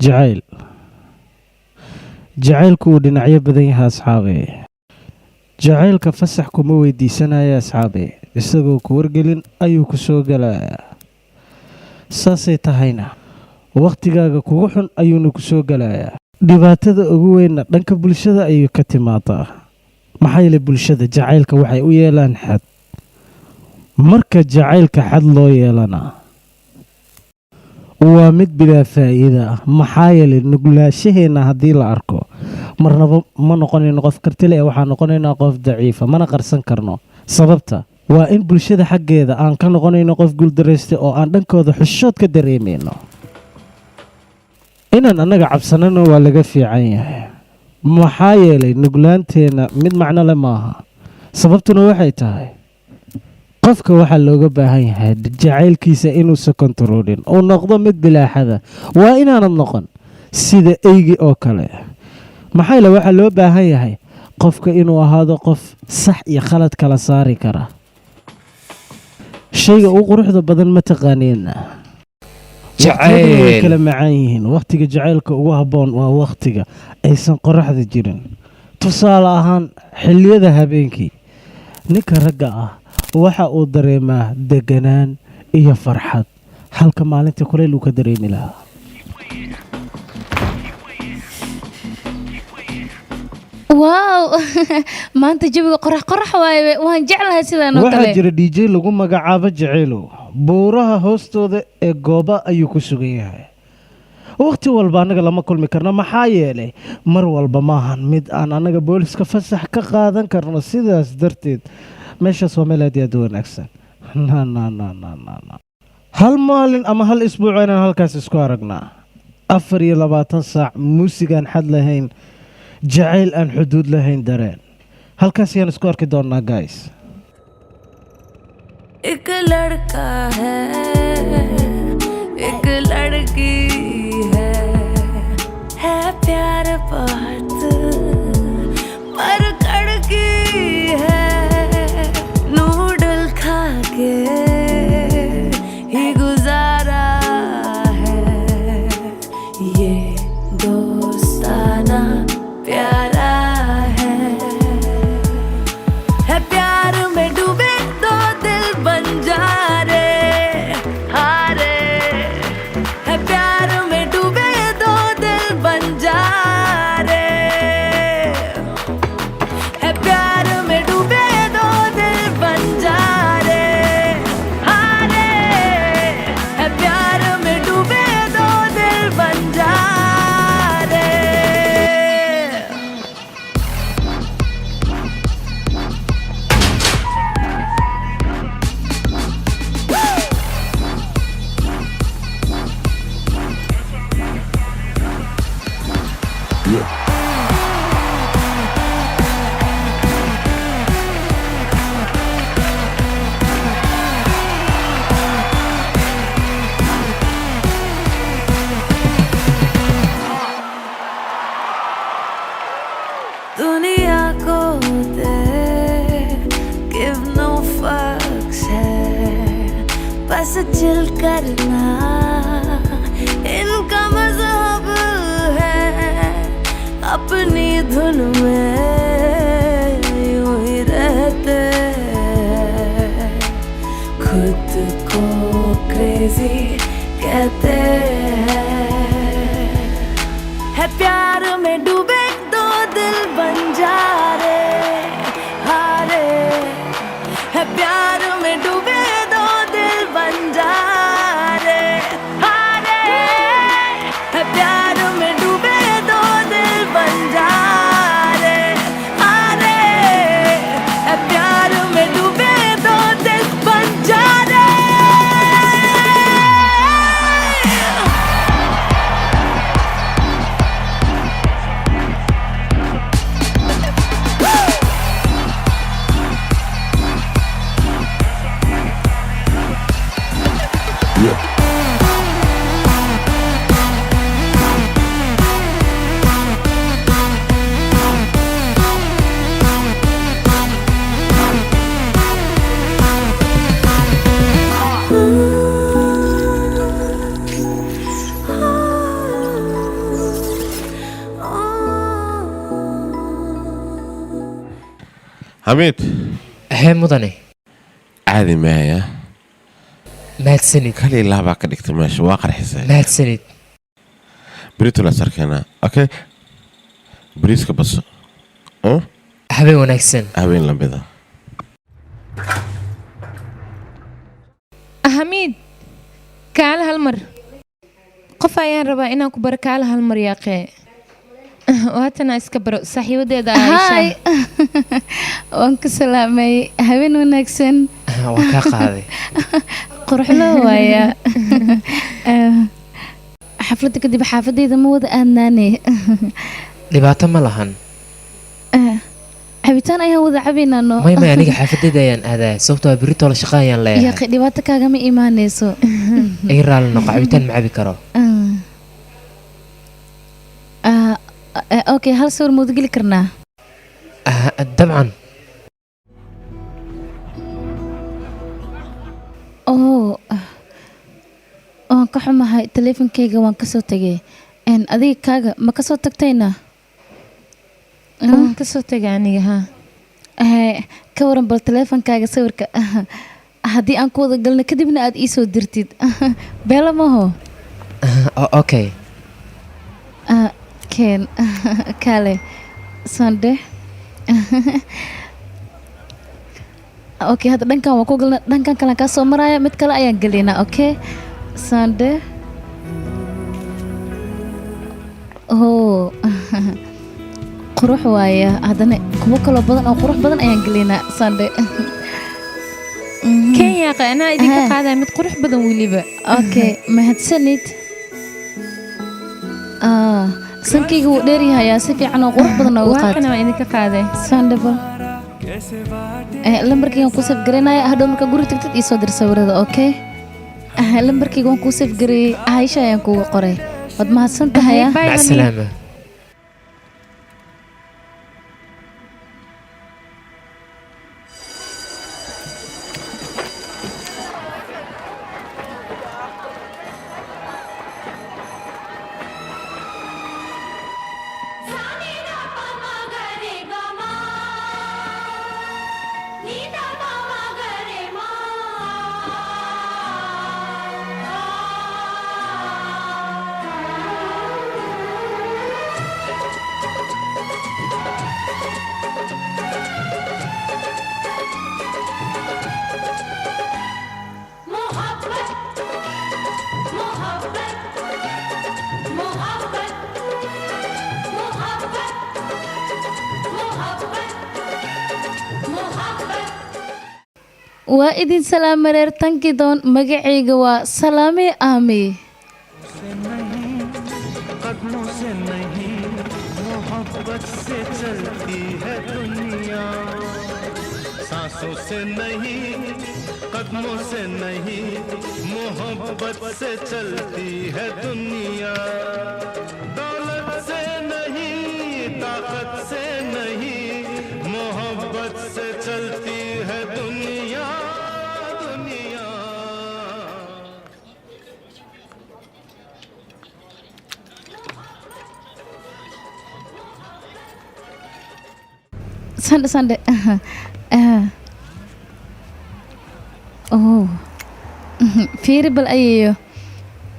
Jacayl, jacaylku uu dhinacyo badan yahay, asxaabe. Jacaylka fasax kuma weydiisanaya, asxaabe. Isagoo ku wargelin ayuu ku soo gelayaa. Saasay tahayna, wakhtigaaga kugu xun ayuuna ku soo gelayaa. Dhibaatada ugu weynna dhanka bulshada ayuu ka timaadaa, maxaa yeelay bulshada jacaylka waxay u yeelaan xad. Marka jacaylka xad loo yeelana, waa mid bilaa faa'iida ah, maxaa yeelay nuglaashaheenna haddii la arko, marnaba ma noqonayno qof kartile ee waxaa noqonaynaa qof daciifa. Mana qarsan karno sababta. Waa in bulshada xaggeeda aan ka noqonayno qof guuldaraystay oo aan dhankooda xushood ka dareemayno. Inaan annaga cabsanano waa laga fiican yahay, maxaa yeelay nuglaanteenna mid macno le maaha. Sababtuna waxay tahay, qofka waxaa looga baahan yahay jacaylkiisa inuusan kontaroolin, uu noqdo mid bilaaxada. Waa inaanad noqon sida eygi oo kale, maxaa yeele waxaa loo baahan yahay qofka inuu ahaado qof sax iyo khalad kala saari kara. Shayga ugu quruxda badan ma taqaaniina? Waqtiyaduna way Jacayl. kala macaan yihiin. Wakhtiga jacaylka ugu habboon waa wakhtiga aysan qoraxda jirin, tusaale ahaan xilliyada habeenkii. Ninka ragga ah waxa uu dareemaa deganaan iyo farxad, halka maalinta kuleyl uu ka dareemi lahaa. Wow, maanta jawiga qorax qorax waaye. Waan jeclahay sidaan oo Waxaa kale. jira DJ lagu magacaabo Jaceylow. Buuraha hoostooda ee gooba ayuu ku sugan yahay. Wakhti walba annaga lama kulmi karno, maxaa yeelay mar walba maahan mid aan annaga booliska fasax ka qaadan karno. Sidaas darteed meeshaas waa meel aad iyo aad u wanaagsan. Na na na na na na hal maalin ama hal isbuuc inaan halkaas isku aragnaa, 24 saac muusigaan xad lahayn, jacayl aan xuduud lahayn, dareen. Halkaas ayaan isku arki doonaa, guys. एक लड़का है, एक लड़की है प्यार बहुत पर कड़की है। नूडल खा के ही गुजारा है, ये दोस्ताना प्यारा है। प्यार में डूबे दो दिल बंजारे हारे है। प्यार में डूबे दो दिल बंजारे है। प्यार में डूबे दो दिल बंजारे हारे है। प्यार में डूबे दो दिल बंजारे। दुनिया को दे give no fucks है, बस चिल करना इनका मजहब है। अपनी धुन में यूं ही रहते हैं, खुद को क्रेजी कहते हैं। है प्यार में डूबे दो दिल बंजारे हारे है। प्यार में डूबे दो दिल बंजारे हारे है। प्यार में डूबे दो दिल बंजारे हारे है। प्यार में डूबे दो दिल बंजारे। Xamiid. Hee mudane. Caadi maaya. Mahadsanid. Kali laabaa ka dhigta meesha, waa qarxisay. Mahadsanid. Berito la sarkeena, okay? Bariiska baso. Oh? Habeen wanaagsan. Habeen lamida. Hamiid, kaala hal mar. Qof ayaan rabaa inaan ku baro. Kaala hal mar yaaqee. Waatana iska baro saaxiibadeeda. Hi. Aisha. Waan ku salaamay, habeen wanaagsan. Waa kaa qaaday. Quruxlo waaya. Xafladda kadib xaafadeyda ma wada aadnaane? Dhibaato ma lahan. Cabitaan ayaan wada cabaynaa no? May, may, aniga xaafadeyda ayaan aadaya, sababtoo ah berito la shaqo ayaan leeyahay. Yaaqi, dhibaato kaagama imaanayso. Ii raali noqo, cabitaan ma cabi karo. Ah, okay, hal sawir ma wada geli karnaa? Ah, dabcan. Oh, waan ka xumahay, taleefankayga waan kasoo tegay. Adiga kaaga ma kasoo tagtayna? Waan kasoo tegay aniga, haa. Ka waran bal taleefankaaga sawirka haddii aan ku wada galno, kadibna aad ii soo dirtid? Beelo maho. Okay. Ah, keen kaale sande. Okay, hadda dhankan waan ku galna, dhankan kalean kaa soo maraya, mid kale ayaan gelaynaa. Okay, sande. Oh, qurux waaya. Haddana kuwo kaloo badan oo qurux badan ayaan gelaynaa, sande. Keen yaaqe, anaa idinka Haa. qaadaya mid qurux badan weliba. Okay, mahadsanid. Ah, sankayga wuu dheer yahayaa, si fiican oo qurux badan nooga Waa qaad. kana, waa idinka qaaday. Sandhaba. Lambarkaygan kuu save garaynaya, hadhow markaa guriga tagtid ii soo dir sawirada, okay? Ah, lambarkayga waan kuu save gareeyey, Aisha ayaan kuuga qoray. Waad mahadsan tahay, ah. Bye. Mac Hamiid. salaama. Waa idin salaama reer Tankidoon, magacayga waa Salaame Aami. कदमों से नहीं, मोहब्बत से चलती है दुनिया। सांसों से नहीं, कदमों से नहीं, मोहब्बत से चलती है दुनिया। दौलत से नहीं, ताकत से नहीं, मोहब्बत से चलती है दुनिया, दुनिया। Sandhe, sandhe. Ah. Oh, fiiri bal ayayo.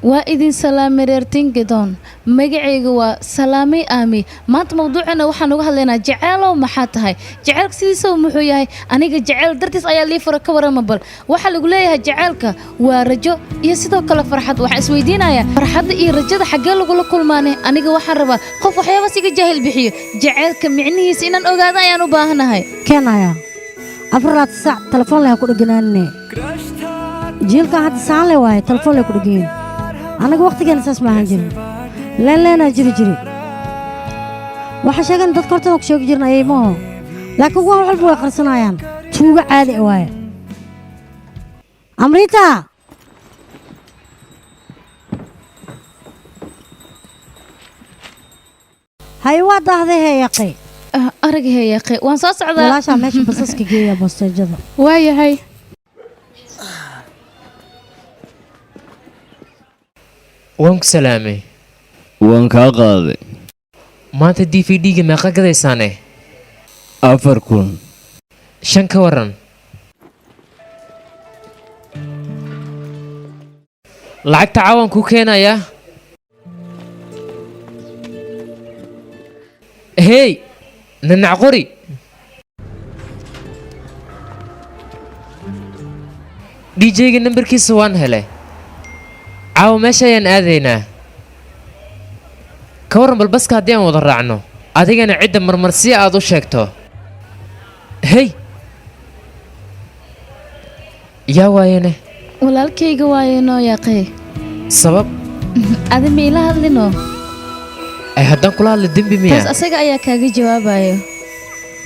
Waa idin salaamay reer Tingidoon, magacayga waa Salaamay Aami. Maanta mawduucana waxaan uga hadlaynaa jaceylow maxaa tahay? Jaceylka sidiisaba muxuu yahay? Aniga jaceyl dartiis ayaa lii fura. Ka warama bal, waxaa lagu leeyahay jaceylka waa rajo iyo sidoo kale farxad. Waxaan isweydiinayaa, farxadda iyo rajada xaggee lagula kulmaanay? Aniga waxaan rabaa qof waxyaabaas iga jaahil bixiyo. Jaceylka micnihiisa inaan ogaado ayaan u baahanahay. Keenaya 24 saac telefoon leh ha ku dheganaanine. Jiilkan hadda saan le waaye, telefoon leh ku dhegan. Annaga waqtigeena saas ma ahaan jirin, leen leenaa jiri jiri. Waxaa sheegan dadka hortooda ku sheegi jirin ayay maaho, laakiin kuwan wax walba way qarsanayaan, tuugo caadi ah waaye. Amriita. Hay, waa daahday heeyaqay. Ah, arag heeyaqe, waan soo socdaa. Walaashaa meesha basaska geeya, bosteejada. Waayahay. Waan ku salaamay. Waan kaa qaaday. Maanta DVD-ga meeqa gadaysaane? 4000. 5 ka waran. Lacagta caawaan kuu keenayaa. Hey, nanac qori. DJ-ga nambarkiisa waan helay. Caawa meesha ayaan aadaynaa. Ka warran bal baska haddii aan wada raacno, adigana cidda marmarsiya aad u sheegto. Hey, yaa waayane? Walaalkayga waayenoo yaaqee. Sabab? Adi ma ila hadlino? Ay, haddaan kula hadla dembi Taas miya? Asaga ayaa kaaga jawaabayo.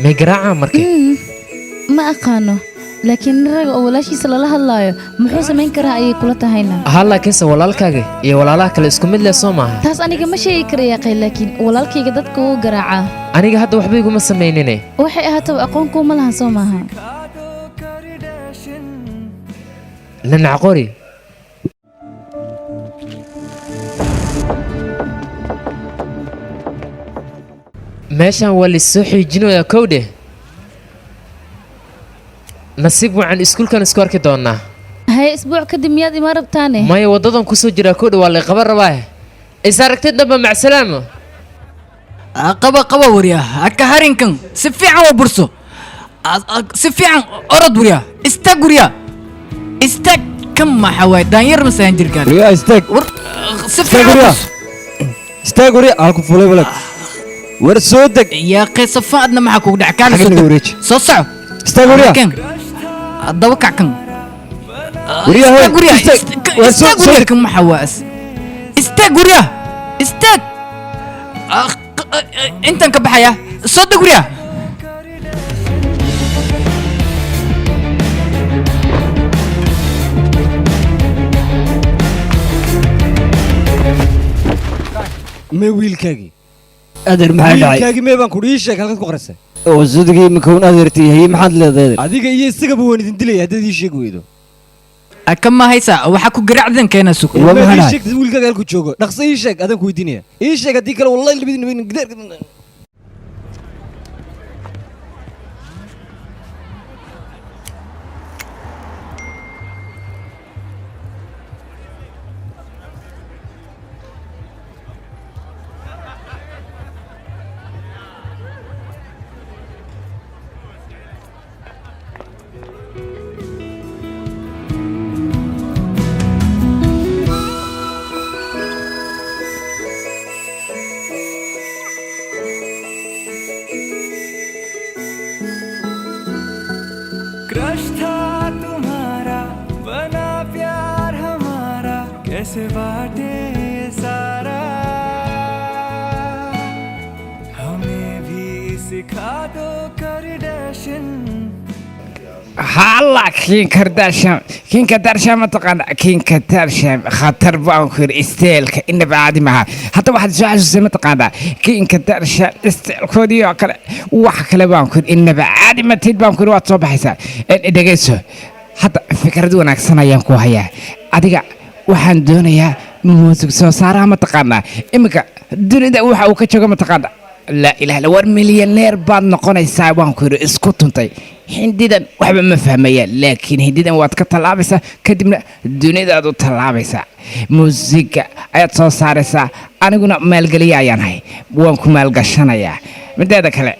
May garaacaa marka? Ma aqaano, laakiin nin raga oo walaashiisa lala hadlaayo muxuu samayn karaa ayay kula tahayna? Haa, laakiinse walaalkaaga iyo walaalaha kale isku mid leh soo maaha? Taas aniga ma sheegi kara yaaqay, laakiin walaalkayga dadka wuu garaacaa. Aniga hadda waxba iguma samaynine. Waxay ahaataba aqoon kuuma lahan soo maaha? Nanac qori. Meeshan waa laissoo xiijinayaa kowdhe. Nasiib wacan, iskuulkan isku arki doonaa. Haye, isbuuc kadib miyaad ima rabtaane? Maya, waddadan kusoo jiraa kowdhe, waa lay qaban rabaa. Is aragtid dhanba, macsalaamo. Qaba qaba waryaa, haka harinkan si fiican u burso. Si fiican orod waryaa, istaag waryaa, istaag. Kan maxaa waay, daanyar masaan jirkaan? Waryaa, istaag. War si Istaag. fiican u Waryaa. burso. Istaag waryaa, halku fulay walag. War soo deg. Yaa qeesafa, adna maxaa kugu dhac? Kaana Xagga soo naga deg. wareeji. Soo soco. Istaag waryaa. Kan daba kac kan. Waryaa, hey, Istaag waryaa. istaag. War soo Istaag soo waryaa. deg. Kan maxaa waa istaag waryaa, istaag. Intaan ka baxaya, soo deg waryaa. Mee wiilkaagii? Adeer, maxaa dhacay? Wiilkaagii mee baan kudhi? Ii sheeg halkaad ku qoraysay. Oo sudigii iminka un adeertay haye, maxaad leedahay adeer? Adiga iyo isagaba waan idin dilaya haddaad ii sheegi weydo. Kama haysa waxaa ku garacdan keena sug. Waa Mee maxaa ii dhacay? sheegtid wiilkaaga halkuu joogo? Dhaqso ii sheeg, adaan ku weydiinaya. Ii sheeg, haddii kale wallahi labadiin gidaar. Crush था तुम्हारा, बना प्यार हमारा, कैसे बाटे ये सारा, हमें भी सिखा दो कर डैशन। Hala, Kim Kardashian, Kim Kardashian ma taqaana? Kim Kardashian khatar baan ku yidhi, isteelka inaba caadi maaha. Hadda waxaad soo xasuusay ma taqaanaa Kim Kardashian isteelkoodii oo kale, wax kale baan ku yidhi, inaba caadi matid baan ku yidhi, waad soo baxaysaa. Dhegeyso, hadda fikrad wanaagsan ayaan ku hayaa. Adiga waxaan doonayaa muusig soo saaraha ma taqaanaa iminka dunida waxa uu ka joogo ma taqaanaa? Laa ilaha illa, war milyaneer baad noqonaysaa waan ku yidhi. Isku tuntay hindidan waxba ma fahmayaan, laakiin hindidan waad ka tallaabaysaa, kadibna dunidaad u tallaabaysaa, muusiga ayaad soo saaraysaa. Aniguna maalgeliya ayaan ahay, waan ku maalgashanayaa. Mideeda kale,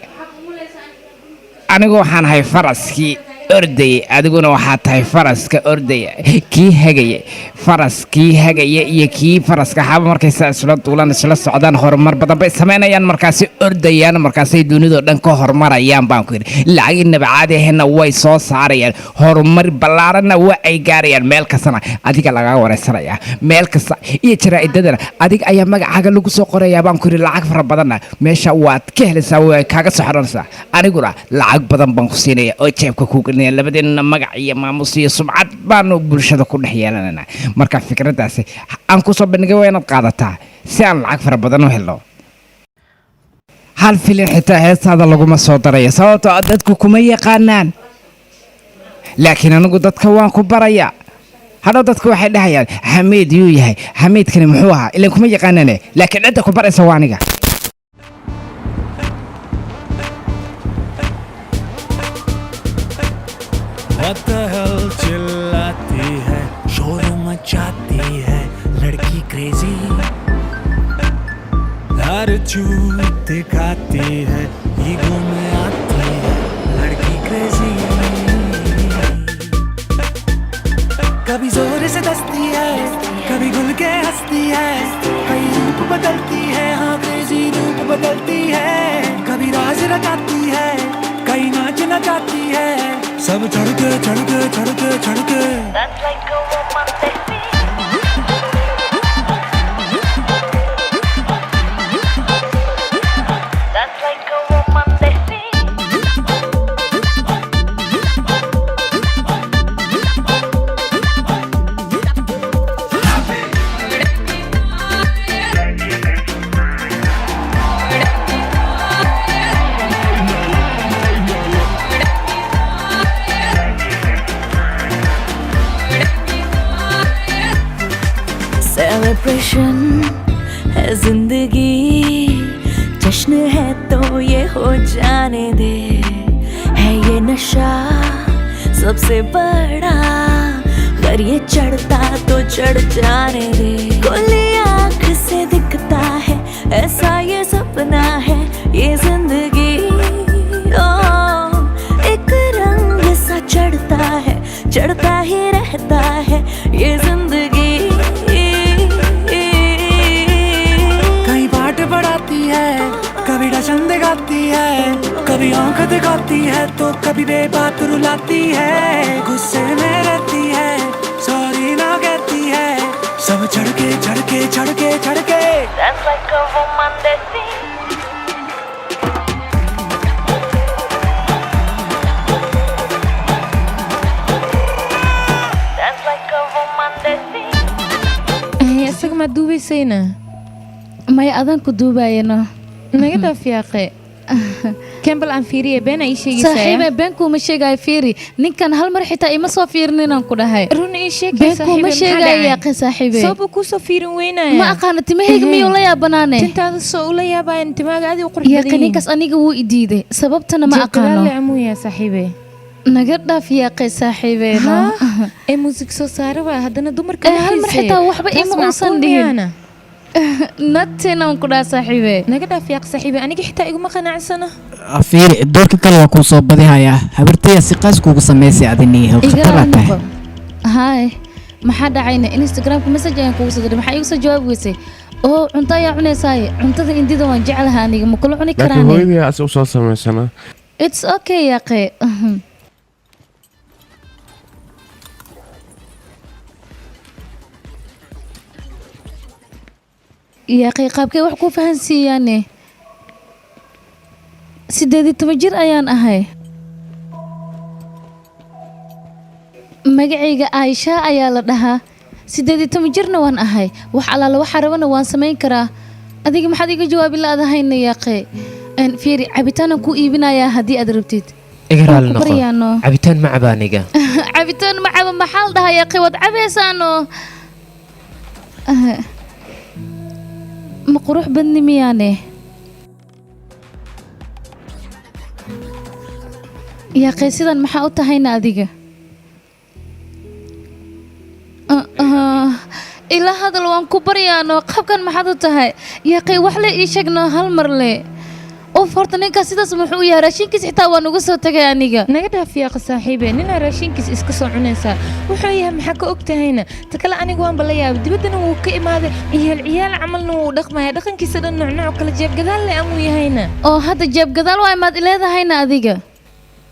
anigu waxaan ahay faraskii ordayay, adiguna waxaa tahay faraska ordaya kii hagaya. Faraskii hagaya iyo kii faraska xaaba markaysaa isla duulaan, isla socdaan, horumar badan bay samaynayaan. Markaasi ordayaan, markaasay dunidoo dhan ka horumarayaan baan ku yidhi. Lacag inaba caadi ahayna way soo saarayaan, horumar ballaaranna waa ay gaarayaan. Meel kastana adiga lagaa wareysanayaa, meel kasta iyo jaraa'idadana adiga ayaa magacaaga lagu soo qorayaa baan ku yidhi. Lacag fara badanna meesha waad ka helaysaa, way kaaga soo xidhanaysaa. Aniguna lacag badan baan ku siinaya oo jeebka kuu gelinaya. Labadeenna magac iyo maamus iyo sumcad baanu bulshada ku dhex yeelanaynaa. Marka fikraddaasi aan kusoo bandhigay waa inaad qaadataa si aan lacag fara badan u helno. Hal filin xitaa heestaada laguma soo darayo, sababtoo ah dadku kuma yaqaanaan, laakiin anigu dadka waan ku barayaa. Hadhow dadku waxay dhahayaan, "Xamiid yuu yahay? Xamiidkani muxuu ahaa?" Ilan kuma yaqaanane, laakiin cidda ku baraysa waa aniga. What the hell चिल्लाती है, शोर मचाती है लड़की क्रेजी, हर चूत दिखाती है, ईगो में आती है लड़की क्रेजी। कभी जोर से दसती है, कभी खुल के हंसती है, कई रूप बदलती है, हाँ क्रेजी रूप बदलती है। कभी राज रचाती है, कहीं नाच नचाती है, सब चढ़ के चढ़ के चढ़ के चढ़ के। That's like a woman they see. That's like a woman they see. Celebration है जिंदगी, जश्न है तो ये हो जाने दे। है ये नशा सबसे बड़ा, अगर ये चढ़ता तो चढ़ जाने दे। खुली आँख से दिखता है ऐसा ये सपना है ये जिंदगी। ओ एक रंग सा चढ़ता है, चढ़ता ही रहता है ये जिंदगी। कहीं बाट बढ़ाती है, कभी डशन दिखाती है, कभी आंख दिखाती है तो कभी बेबात रुलाती है। गुस्से में रहती है, सॉरी ना कहती है, सब चढ़ के चढ़ के चढ़ के चढ़ के। That's like a woman they see. That's like a woman they see. Isaga maa duubaysayna? Maya, adaan ku duubayano. Naga dhaaf yaaqe. Kembal aan fiiriye, been ii sheegaysaa. Saaxiibe, been kuuma sheegayo. Fiiri, ninkan hal mar xitaa ima soo fiirin inaan ku dhahay. Run ii sheeg. Been kuuma sheegayo yaaqe saaxiibe. Sabab kuu soo fiirin weynaya? Ma aqaano, timahayga miyuu la yaabanaane? Tintaada soo ula yaabayan, timaaga aad u qurux badan. Yaaqe, ninkaas aniga wuu i diiday, sababtana ma aqaano. Jeebgadaal amuu yahay saaxiibe. Naga dhaaf yaaqe saaxiibe. Ee muusig soo saara waa haddana dumarka. Ee, hal mar xitaa waxba ima uusan dhihin. Natin aan ku dhaha saaxiibe. Naga dhaaf yaaq saaxiibe, aniga xitaa iguma qanacsana. Fiiri, doorka kale waa kuu soo badihayaa. Habartaya si qaas kuugu samaysay adiniyahow, khatar baa tahay. Haay, maxaa dhacayna? Instagramka message ayaan kugu soo diray, maxaa iigu soo jawaabi weysay? Oo cunto ayaa cunaysaaye. Cuntada indida waan jeclaha aniga, ma kula cuni laakiin karaane? Hooyadii ase usoo samaysana. It's okay yaaqe. Yaaqe, qaabkee wax ku fahansiiyaane? 18 jir ayaan ahay, magacayga Aisha ayaa la dhahaa, 18 jirna waan ahay. Wax alaala waxaa rabana waan samayn karaa. Adiga maxaad iga jawaabi la-adahayna yaaqe? Fiiri, cabitaanan ku iibinayaa haddii aad rabtid. Iga raali Waan ku noqo. baryaano. Cabitaan ma caba aniga. Cabitaan ma cabo maxaa la dhahaa yaaqe? Waad cabaysaano. Ma qurux badni miyaane yaaqe? Sidan maxaa u tahayna adiga? Ila hadal, waan ku baryaano. Qabkan maxaad u tahay yaaqe? Wax le ii sheegno hal mar le. Uf, horta ninkaas sidaas muxuu u yahay? Raashinkiis xitaa waan uga soo tagay aniga. Naga dhaaf yaaqa saaxiibe, ninaa raashinkiis iska soo cunaysaa wuxuu yahay maxaa ka og tahayna? Ta kale aniga waanba la yaabay, dibaddana wuu ka imaaday, ciyaal ciyaal camalna wuu dhaqmaya, dhaqankiisa dhan nucnuc kala jeeb gadaal le amuu yahayna. Oo hadda jeeb gadaal waa imaad ileedahayna adiga?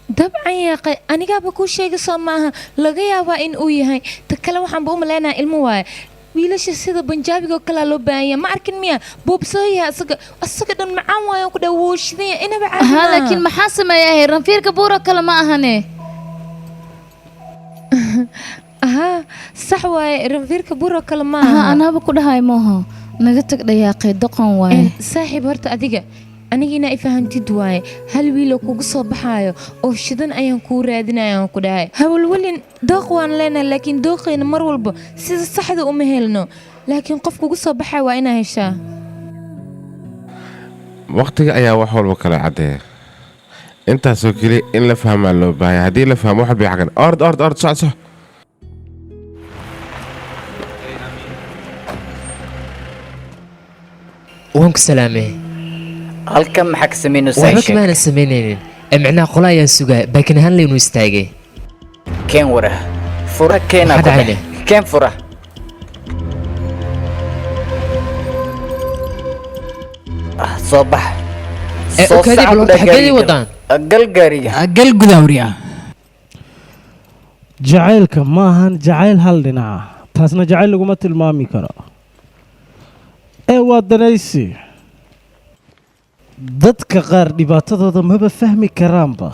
Dabcan yaaqe, anigaaba kuu sheegay soo maaha? Laga yaabaa in uu yahay. Ta kale waxaanba u maleynayaa ilmo waaye. Wiilasha sida banjaabiga oo kalea loo baahan yahay, ma arkin miya? Boobsooyaha asaga dhan macaan waayo ku dhaa, wuu shidanya inaba caadi Haa. Maaha. Laakiin maxaa sameeyahay? Ranfiirka buuro kale ma ahane. Ahaa, sax waaye, ranfiirka buuro kale ma Aha. aha. Anaaba ku dhahay mooho, naga tag dhayaaqay, doqon waaye. Saaxiib, horta adiga anigiina i fahantid waaye. Hal wiiloo kugu soo baxaayo oo shidan ayaan kuu raadinaya aan ku dhahay. Hawlwelin, dooq waan leenahay, laakiin dooqayna mar walba sida saxda uma helno, laakiin qof kugu soo baxaya waa inaa heshaa. Waqtiga ayaa wax walba kala caddeeya. Intaasoo keliya in la fahmaa loo baahaya. Haddii la fahmo wax bay xagan. Ord, ord, ord, soc, soc. Waan ku salaamay. Halkan maxaa ka samaynaysaa? Waxba Ii sheeg. kamaanan samaynaynin ee micnaha qola ayaan sugaa baakin ahaan laynu istaagay. Keen wara fura keenaa. Maxaa ku dhacayne? dheh keen fura. Ah, soo bax. Ee, Soo u kaadi sac bal ku horta dheh. xageedii Gaariga. wadaan? Gal gaariga. Gal gudaha wariyaa. Jacaylka ma ahan jacayl hal dhinaca, taasna jacayl laguma tilmaami karo ee waa danaysi. Dadka qaar dhibaatadooda maba fahmi karaanba.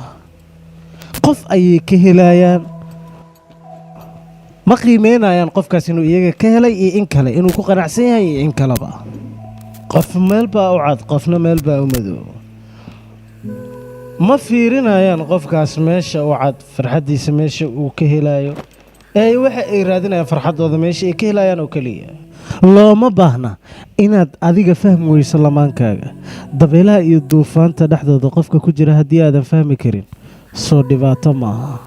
Qof ayay ka helayaan, ma qiimeynayaan qofkaas inuu iyaga ka helay iyo in kale, inuu ku qanacsan yahay iyo in kaleba. Qof meel baa u cad, qofna meel baa u madow. Ma fiirinayaan qofkaas meesha u cad, farxaddiisa meesha uu ka helayo, ee waxa ay raadinayaan farxaddooda meesha ay ka helayaan oo keliya. Looma baahna inaad adiga fahmi weyso lamaankaaga. Dabeelaha iyo duufaanta dhexdooda qofka ku jira haddii aadan fahmi karin, soo dhibaato maaha.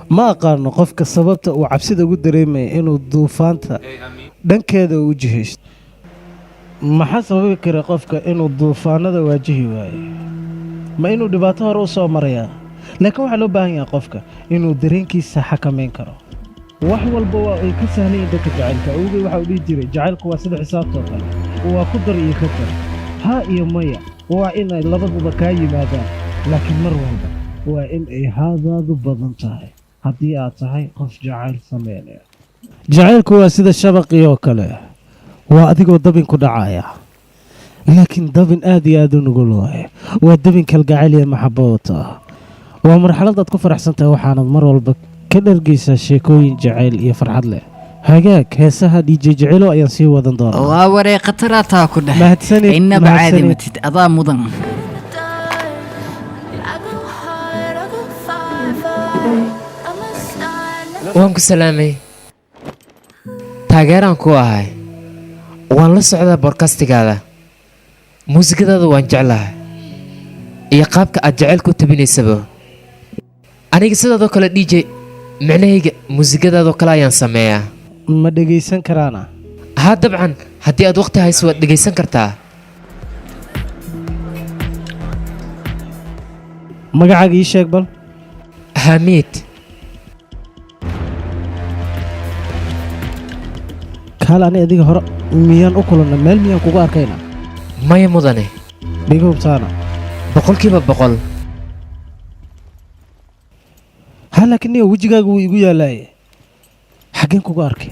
Ma aqaano qofka sababta uu cabsida ugu dareemaya inuu duufaanta dhankeeda u jihaysto. Maxaa sababi kara qofka inuu duufaanada waajihi waayo? Ma inuu dhibaato hore u soo marayaa? Laakiin waxaa loo baahan yahay qofka inuu dareenkiisa xakameyn karo. Wax walba waa ay ka sahlan yihiin dadka jacaylka. Awogey waxa uu dhihi jiray, jacaylku waa sida xisaabtoo kale, waa ku dar iyo ka jar, haa iyo maya, waa inay labaduba kaa yimaadaan. Laakiin mar walba waa in ay haadaadu badan tahay haddii aad tahay qof jacayl sameynaya. Jacaylku waa sida shabaqii oo kale, waa adigoo dabin ku dhacaya, laakiin dabin aad iyo aad u nugul waaye. Waa dabin kalgacayl iyo maxabo wata. Waa marxalad aad ku faraxsan tahay, waxaanad mar walba ka dhargeysaa sheekooyin jacayl iyo farxad leh. Hagaag, heesaha DJ Jacelo ayaan sii wadan doonaa. Waa waree, khataraa taa ku dheh. Mahadsanid, Inaba caadi mahadsanid. matid, adaa mudan. I go hard, I go far, far. I'm a star. Waan ku salaamay. Taageeraan ku ahay. Waan la socdaa bodkastigaada. Muusikadaada waan jeclahay iyo qaabka aad jacaylka u tabinaysaba. Aniga sidaadoo kale DJ, micnahayga muusikadaadoo kale ayaan sameeyaa. Ma dhegaysan karaana? Haa, dabcan, haddii aad waqti hayso waad dhegaysan kartaa. Magacaaga ii sheeg bal. Hamiid. Kaal, ani adiga hore miyaan u kulanna? Meel miyaan kugu arkayna? Maya, mudane. Dhiga hubtaana? 100%. Ha, laakiin niyo wejigaaga wuu igu yaalaaye, xaggeen kugu arkay?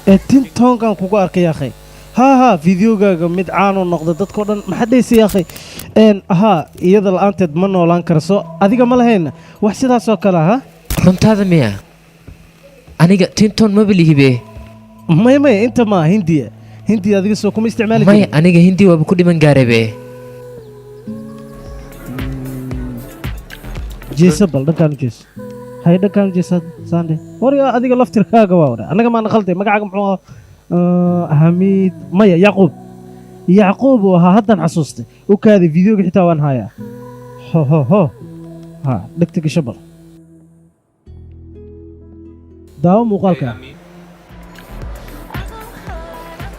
Ee tintoonkan kugu arkay yaakhay. Haa haa, fideogaaga mid caanoo noqda dadkao dhan. Maxaad dhehaysa yaakhay? Haa, iyada la'aanteed ma noolaan karso. Adiga ma lahayna wax sidaasoo kale ha? Runtaada miya? Aniga tintoon maba lihibe. Maya maya, inta maa Hindiya. Hindiya adiga soo kuma isticmaali Maya. jirin? Aniga Hindi waaba ku dhiman gaarabe. Jeesa bal, dhankaan u jeeso. Hay, dhankaan u jeesa saande. Waryaa, adiga laftirkaaga waa wara. Annaga maana khalday. Magacaaga muxuu ahaa? Hamiid? Maya, Yacquub. Yacquub uu ahaa, haddaan xasuustay. U kaaday, videoga xitaa waan hayaa. Ho ho ho, ha, dhegta gasho bal, daawo muuqaalka.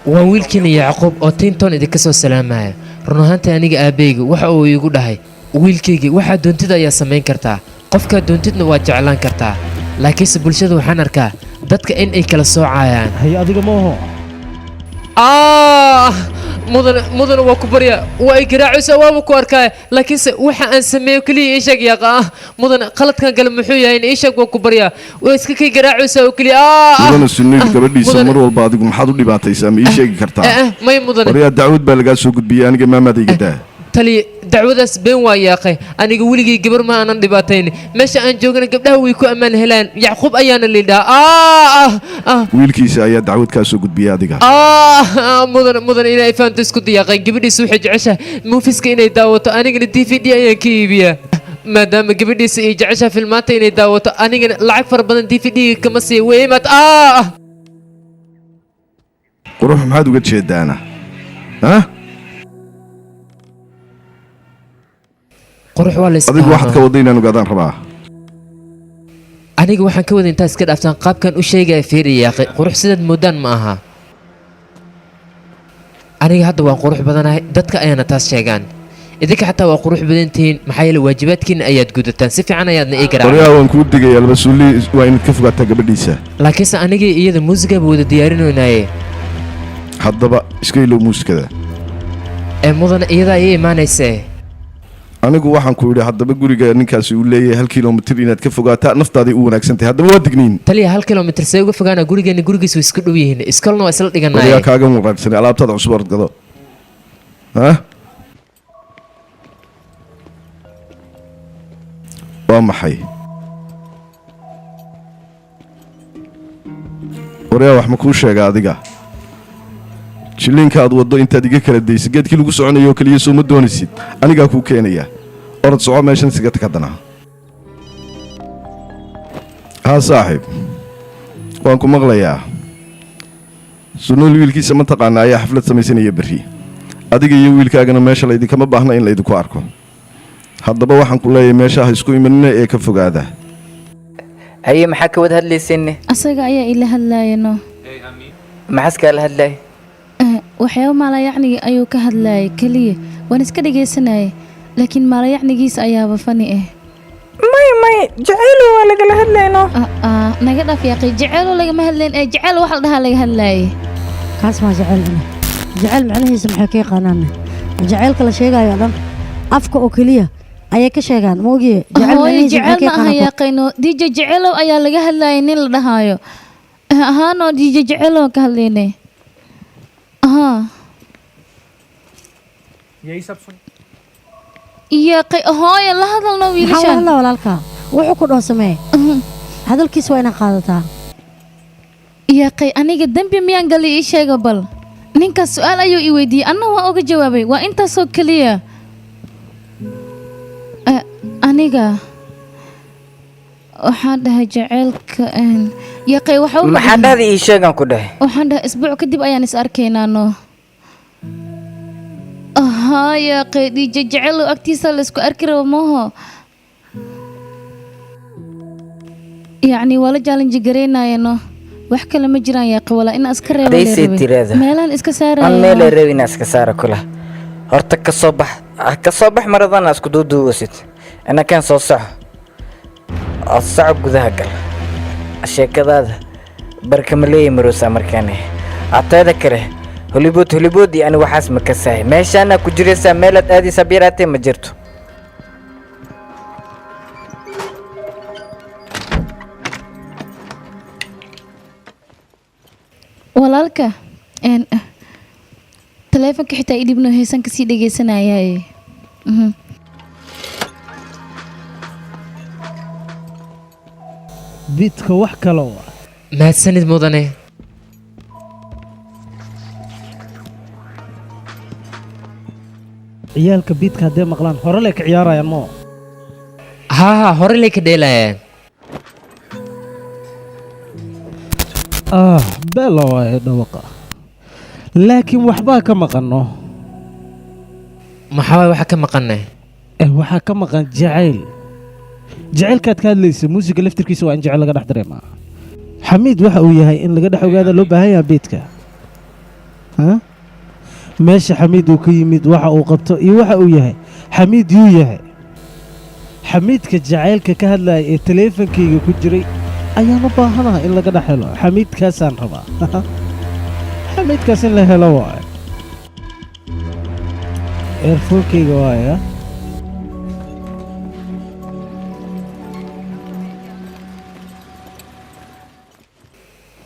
Waa wiilkiina Yacquub oo tintoon idinka soo salaamaya. Run ahaantii aniga aabbeyga waxa uu iigu dhahay, wiilkaygii, waxaad doontid ayaa samayn kartaa, qofkaad doontidna waad jeclaan kartaa. Laakiinse bulshada waxaan arkaa dadka in ay kala soocayaan. Haye, adiga ma oho? Ah, mudane, mudane, waa ku baryaa, waa ay garaacaysaa, waaba ku arkaaya. Laakiinse waxa aan sameeyo keliya ii sheeg yaaqa. Ah, mudane, qaladkan gale muxuu yahay? In ii sheeg, waa ku baryaa, waa iska kay garaacaysaa oo keliya. Ah. Mudane Suniil, gabadhiisa Mudane. mar walba adigu maxaad u dhibaataysaa? Ma ii sheegi kartaa? Eh, eh, maya mudane. Waryaa, dacwad baa lagaa soo gudbiyey aniga, maamaadayga daa. Taliya, dacwadaas been waa yaaqay. Aniga weligay gabar ma aanan dhibaatayn. Meesha aan joogana gabdhaha way ku ammaan helaan. Yacquub ayaana liidhaa. Ah ah ah. Wiilkiisa ayaa dacwad kaa soo gudbiyey adiga. Ah, mudane, mudane, inay fahanto isku diyaaqay. Gabadhiisa waxay jeceshahay muufiska inay daawato, anigana DVD ayaan ka iibiyaa. Maadaama gabadhiisa ay jeceshahay filmaanta inay daawato, anigana lacag fara badan DVD kama siiya weymaad. Ah. Qurux maxaad uga jeedaana? Ha. Qurux waa la iska Adigu waxaad ka hamaa. wadda inaan ogaadaan rabaa. Aniga waxaan ka wada intaa iska dhaaftaan qaabkan u sheegaya fiiri yaaqe, qurux sidaad moodaan ma aha. Aniga hadda waan qurux badanahay, dadka ayaana taas sheegaan. Idinka xataa waa qurux badan tihiin, maxaa yeele waajibaadkiina ayaad gudataan si fiican, ayaadna ii Waryaa, garaacdaan. waan kuu digayaa, Labasuuli waa inaad ka fogaataa gabadhiisa. Laakiinse anigii iyada muusiga wada diyaarinoynaaye. Haddaba iska ilow muusikada. Ee mudane, iyadaa ii imaanaysee. Anigu waxaan ku yidhi, haddaba guriga ninkaasi uu leeyahay 1 kilomitir inaad ka fogaataa naftaaday u wanaagsan tahay. Haddaba waa digniin. Taliya, 1 kilomitir see uga fogaana gurigeena? Gurigiis way isku dhow yihiin, iskolna waa isla dhiganaaye. Waryaa, kaagan waraagsanay, alaabtaada cusub ordgado ha. Waa maxay? Waryaa, wax ma kuu sheega? Adiga jilliinka aad waddo intaad iga kala daysa, geedkii lagu soconayo oo keliya soo ma doonaysid? Anigaa kuu keenaya. Orod, soco, meeshan isaga tag haddana. Haa saaxiib, waan ku maqlayaa. Sunuul wiilkiisa ma taqaana ayaa xaflad samaysanaya berri. Adiga iyo wiilkaagana meesha laydinkama baahna in laydinku arko. Haddaba waxaan ku leeyahay, meesha ha isku imanina ee ka fogaada. Haye, maxaa ka wada hadlayseenne? Asaga ayaa ila hadlaayano. Maxaas kaala hadlay? Waxyaabo maalayacnigi ayuu ka hadlaayay keliya, waan iska dhegaysanayay, laakiin maalayacnigiisa ayaaba fani ah. Maya maya, jacaylo waa lagala hadlayno. Naga dhaaf yaaqi, jaceylo lagama hadlayn ee jaceyl waxa la dhahaa laga hadlaayay. Kaas maa jaceyl ina jaceyl macnihiisa maxay ka yaqaanaan? Jaceylka la sheegayo o dhan afka oo keliya ayay ka sheegaan, ma ogiye? Jaceyl Hooyo, macnihiisa maxay jaceyl ka ma aha. yaqaanaan? Yaaqayno DJ Jaceylow ayaa laga hadlaayay, nin la dhahaayo ahaanoo DJ Jaceylow ka hadlaynay ahaa. यही सब सुन Yaaqay, hooyo, la hadalno Maxaa wiilashan. Hadla walaalka, wuxuu ku dhaho samee, hadalkiisa waa inaad qaadataa. Yaaqay, aniga dembi miyaan galay? Ii sheega bal. Ninkaas su-aal ayuu i weydiiyey, anna waan uga jawaabay, waa intaasoo keliya. Aniga waxaan dhahay jaceylka yaaqay waxa uu Maxaa dhahda? Ii sheegaan ku dhahay. Waxaan dhahay isbuuc kadib ayaan is arkaynaa. No ahaa yaaqay, DJ Jaceylow agtiisa la isku arki rabo maaho, yacni waa la challenge garaynayano, wax kale ma jiraan yaaqay, walaa inaa iska reebo Haday lee sii rabay. tiraahdo. Meelaan iska An saaraya. Meelay rabi inaa iska saara kula. Horta ka soo bax, ah, ka soo bax maradana isku duuduubasid. Inakan soo soco oo soco, gudaha gal. Sheekadaada barkama leeyi maroosaa markaane. Ateeda kale Hollywood, Hollywood iyo ani waxaas ma kasahay. Meeshaana ku jiraysaa, meelaad aadaysaa biyaraatee ma jirto. Walaalka taleefonka xitaa ii dhibno, heesan kasii dhegeysanayaaye. Beatka wax kale oo ah. Mahadsanid mudane. Ciyaalka beatka hadday maqlaan hore lay ka ciyaarayaan moo? Haa haa, hore lay ka dheelayaan. Ah, belo waaye dhawaqa, laakiin waxbaa ka maqano. Maxaa waay waxa ka maqanne? Eh, waxaa ka maqan jacayl. Jacaylkaad ka hadlaysa, muusiga laftirkiisa waa in jacayl laga dhex dareemaa. Xamiid waxa uu yahay in laga dhex ogaada loo baahan yahay beatka. Ha, meesha Xamiid uu ka yimid, waxa uu qabto iyo waxa uu yahay. Xamiid yuu yahay? Xamiidka jacaylka ka hadlaya ee taleefankayga ku jiray ayaan u baahanaha in laga dhex helo. Xamiidkaasaan rabaa, xamiidkaas in la helo waaye. Earphonekayga waaya.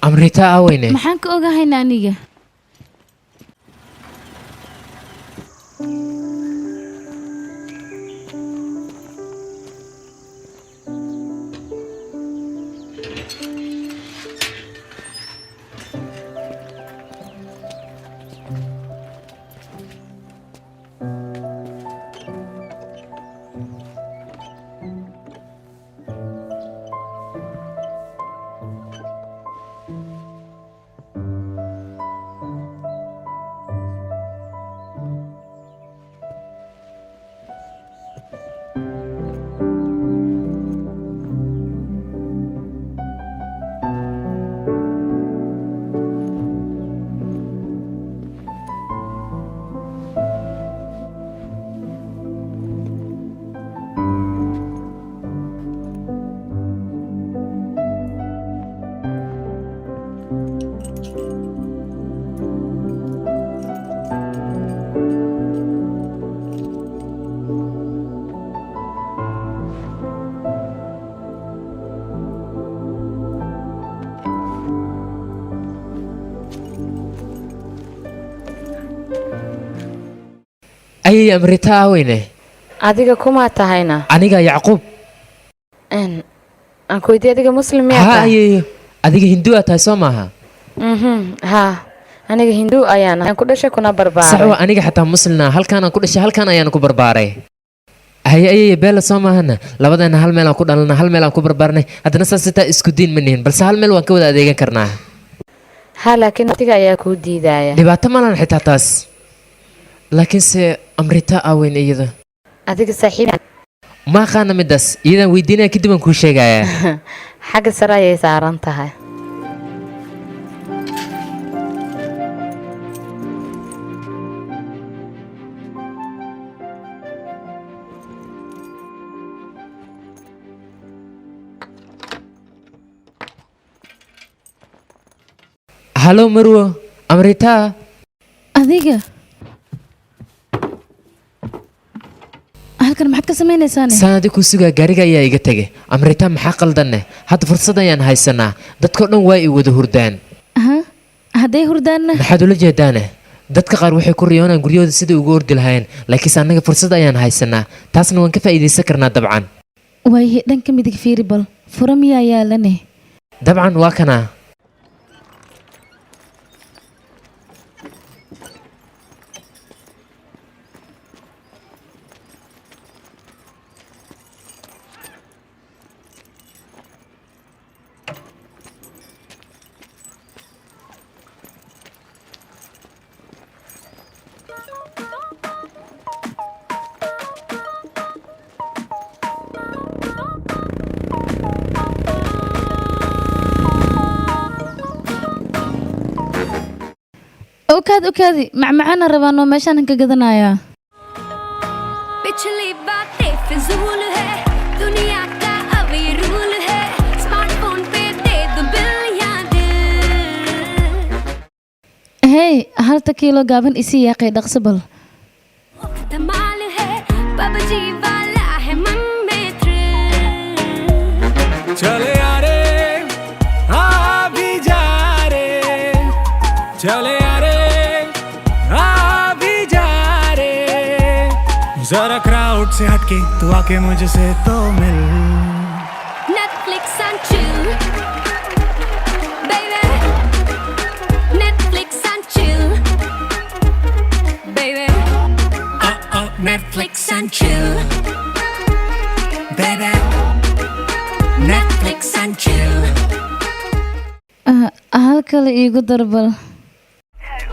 Amrita aweyne? Maxaan ka ogahayna aniga? Ayay Amrita aaweyne? Adiga kumaa tahayna? Aniga Yacquub. Aan ku weydiiye, adiga Muslim miyaa Haa. tahay? Ayeeyo, adiga Hinduu aa tahay, soo maaha? Haa, aniga Hinduu ayaan ahay. Aan ku dhashay kuna Sax. barbaaray. Waa aniga xataa muslimna, halkaan aan ku dhashay, halkaan ayaan ku barbaaray. Haye ayeeyo, Beela soo maahana? Labadeena hal meel aan ku dhalana, hal meel aan ku barbaarnay, haddana saas sitaa isku diin ma nihin, balse hal meel waan ka wada adeegan karnaa. Haa, laakiin waqtiga ayaa kuu diidaya. Dhibaato malan xitaa taas, laakiinse Amrita aaweyn iyada? Adiga saaxiib Ma aqaana midaas, iyadaan weydiinaya, kadib aan kuu sheegayaa. Xagga sare ayay saaran tahay. Halo marwo Amrita. Adiga halkan maxaad ka samaynaysaane? Saanadi kuu sugaa, gaariga ayaa iga tegay. Amrita, maxaa qaldanne? Hadda fursad ayaan haysanaa, dadkao dhan waa i wada hurdaan. Aha, hadday hurdaanna? Maxaad ula jeedaane? Dadka qaar waxay ku riyoonaan guryahooda sidai ugu ordi lahaayeen, laakiinse annaga fursad ayaan haysanaa, taasna waan ka faa'iidaysan karnaa dabcan. Waayahe, dhanka midig fiiri bal, fura miyaa yaalane? Dabcan, waa kanaa. Okaadi, okaadi, macmacaana rabaan oo meeshaan ka gadanayaa. पिछली बातें फिजूल है, दुनिया का अब ये रूल है, स्मार्टफोन पे दे दो बिल या दिल। Hey, halta kiilo gaaban isii yaaqay, dhaqso bal. धमाल है, पबजी वाला है मन में थ्रिल। चले आ रे, आ भी जा रे, चले आ रे, आ भी जा रे, जरा क्राउड से हटके तू आके मुझसे तो मिल। Netflix and chill, baby. Netflix and chill, baby. Oh, Netflix and chill, baby. Netflix and chill. Ah, hal kale iigu dar bal.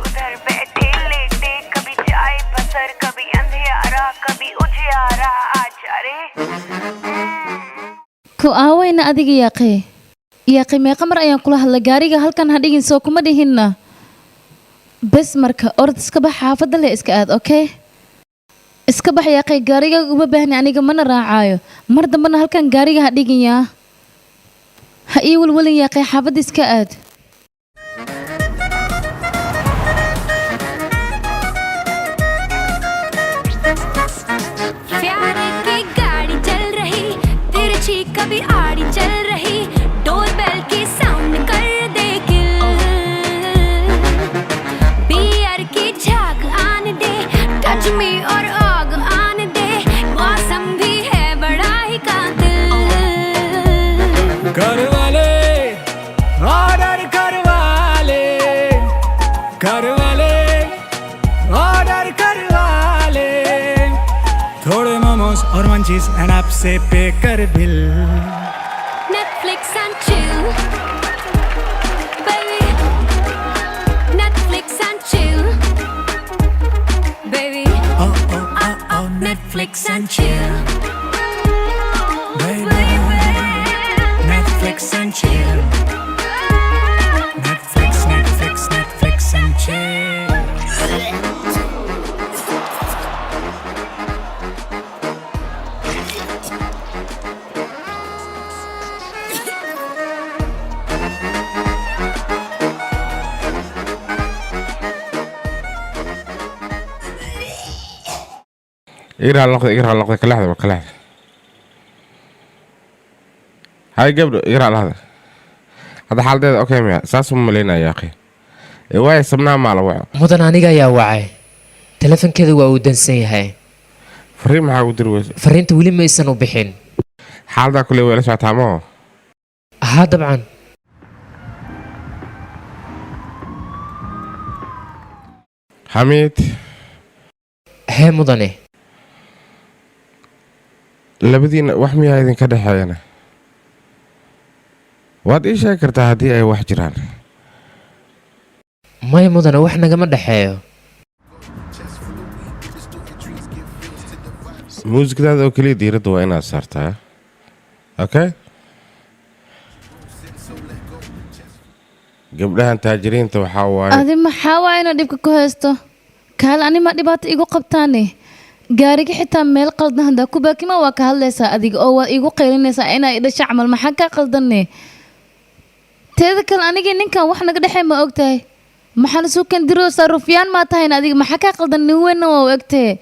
उधर बैठे लेटे, कभी चाय पसर, कभी अंधियारा, कभी उजियारा, आजा रे। Ku aawayna adiga yaaqay? Yaaqay, meeqa mar ayaan kula hadlay gaariga halkan ha dhigin, soo kuma dhihinna? Bes marka orod, iska bax, xaafadda le iska aad. Okay, iska bax yaaqay, gaariga uma baahni aniga, mana raacaayo mar dambena. Halkan gaariga ha dhigin yaa, ha ii walwalin yaaqay, xaafadda iska aad. प्यार की गाड़ी चल रही, तिरछी कभी आड़ी चल रही, डोरबेल की साउंड कर दे किल, बियर की झाग आने दे, टच मी और आग आने दे, मौसम भी है बड़ा ही कातिल। घर वाले ऑर्डर करवा ले, घर वाले ऑर्डर करवा ले, थोड़े मोमोज और मंचीज एंड ऐप से पे कर bill. Netflix and chill, baby. Netflix and chill, baby. Oh oh oh oh, Netflix and chill, baby. Netflix and chill. Netflix, Netflix, Netflix and chill. Iga raali noqda, iga raali noqda, kalaxda waa kalaxda. Hay gabdho, iga raali hadda. Hadda xaaladeeda okay miya? Saas uma malaynaya akhi. Ee waaya, sabnaa maa la waco. Mudan, aniga ayaa wacay. Telefonkeeda waa uu dansan yahay. Fariin maxaa ugu diri weyse? Fariinta weli ma aysan u bixin. Xaaladaa kule way la socotaa maho? Haa, dabcan. Xamiid. Hee mudane. Labadiina wax miyaa idinka dhexeeyana? Waad ii sheegi kartaa haddii ay wax jiraan. Maya mudane, wax nagama dhexeeyo. Muusikadaada oo keliya diiradda waa inaad saartaa, okay? Gabdhahan taajiriinta waxaa waaye. Adi maxaa waa inuu dhibka ku haysto? Kaale, ani ma dhibaato igu qabtaane? Gaariga xitaa meel qaldan haddaa ku baakima, waa ka hadlaysaa adiga oo waa igu qaylinaysaa inaa idhasha camal. Maxaa kaa qaldanne? Teeda kale, anigii ninkan wax naga dhexey ma ogtahay? Maxaa la suu kandiroosaa? Rufyaan maa tahayn adiga? Maxaa kaa qaldan? Nin weynna waa u egtahe.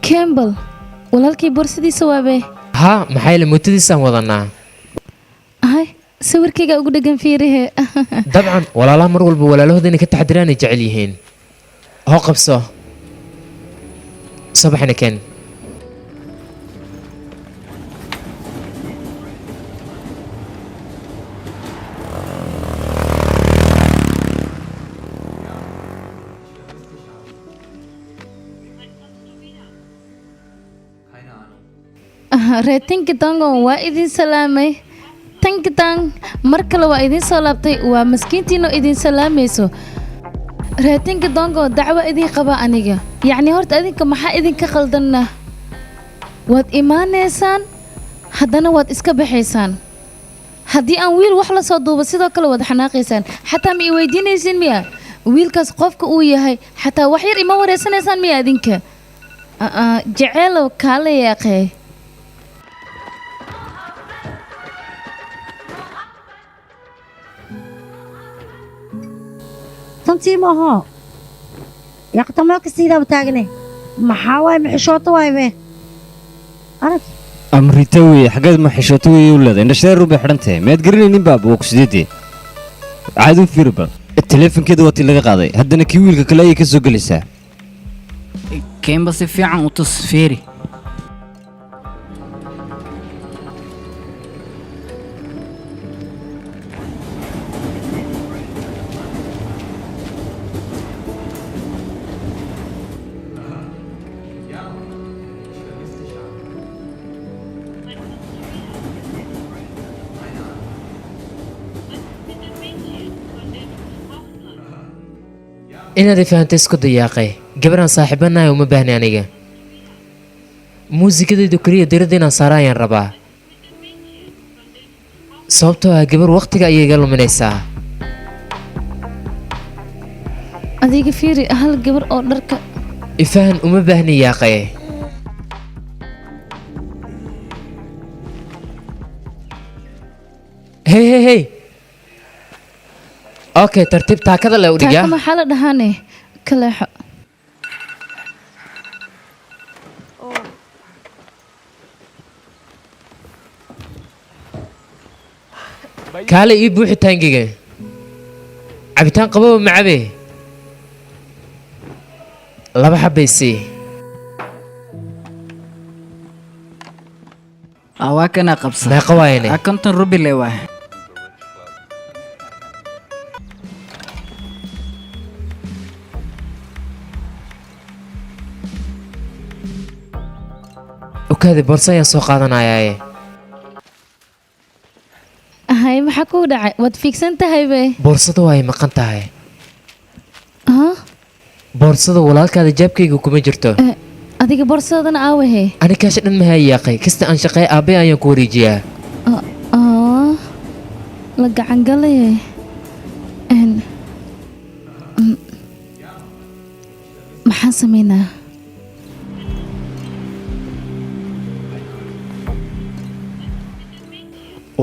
Campbell, walaalkii borsadiisa waabe. Haa, maxaa yeele mootadiisaan wadanaa. Hay, sawirkayga ugu dhegan, fiirihe. Dabcan, walaalaha mar walba walaalahooda inay ka taxadiraan ay jecel yihiin. Hoo, qabso, soo baxna keen. Reer Tinkitongo, waa idin salaamay. Tinkitong mar kale waa idin soo laabtay. Waa maskiintiinoo idin salaamayso. Reer Tinkitongo, dacwo idin qaba aniga. Yacni horta idinka maxaa idinka qaldanna? Waad imaanaysaan, haddana waad iska baxaysaan. Haddii aan wiil wax la soo duubo, sidoo kale waad xanaaqaysaan. Xataa ma i weydiinaysiin miya wiilkaas qofka uu yahay? Xataa wax yar ima wareysanaysaan miya idinka? Jeceelow, kaala yaaqee. Tantii ma aho yaqta, meel kasta idaaba taagne. Maxaa waay, ma xishooto waay be, arag. Amrita weye, xaggeed ma xishooto weye u leedahay? Indhashareer bay xidhan tahay, miyaad garanaynin baaba? Waa ku sideedee, caadi u fiiri bal. Taleefankeeda waa tii laga qaaday, haddana kii wiilka kale ayay ka soo gelaysaa. Keenba, si fiican u tus, fiiri. Inaad i fahantay isku dayaaqay. Gabaraan saaxiibanahay uma baahni aniga. Muusikadayda keliya diradda inaan saara ayaan rabaa, sababtoo ah gabar waqtiga ayay iga luminaysaa. Adiga fiiri hal gabar oo dharka. Ifahan, uma baahni yaaqay. Hey hey hey, okay, tartiib, taakada le u dhigaa. Taaka maxaa la dhahaane? Kaleexo. Kaale, ii buuxi taangiga. Cabitaan qababa ma cabe, laba xabaysii. Waa kana, qabsa. Meeqa waayane? 50 rubi le waay. Okaadi, boorso ayaan soo qaadanayaaye. Hay, maxaa kuu dhacay? Waad fiigsan tahay be. Boorsada waa ay maqan tahay. Ha? Boorsada walaalkaada jaabkayga kuma jirto. Adiga boorsadana aawahe? Ani kaasha dhan mahaa yaaqay. Kasta aan shaqeey aabbay ayaan ku wareejiyaa. Aa la gacan galaye. Maxaan samaynaa?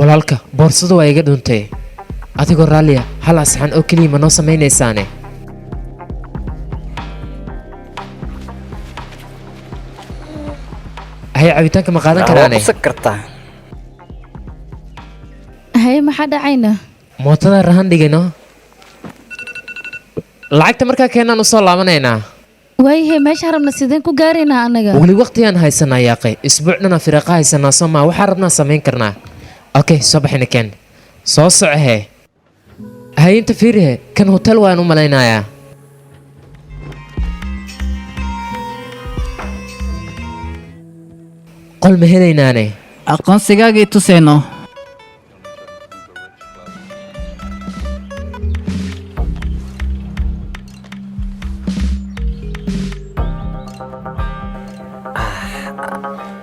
Walaalka, boorsadu waa iga dhuntay. Adigoo raalliya, hal asxan oo keliya ma noo samaynaysaane? Hay, cabitaanka ma qaadan Waa karaane? qabsan kartaa. Haye, maxaa? Maxaa dhacayna? Mootada rahan dhigayno, lacagta markaa keenaan usoo laabanaynaa. Waayahay, meesha rabna sideen ku gaaraynaa annaga? Weli waqtigaan haysanaa, yaaqay. Isbuuc dhana firaaqa haysanaa, soo maa? Waxaa rabnaa samayn karnaa. Okay, soo baxayna, keen, soo socohe. Hayinta fiirihe, kan hotel waan u malaynayaa. Qol ma helaynaane? Aqoonsigaagii tusayno.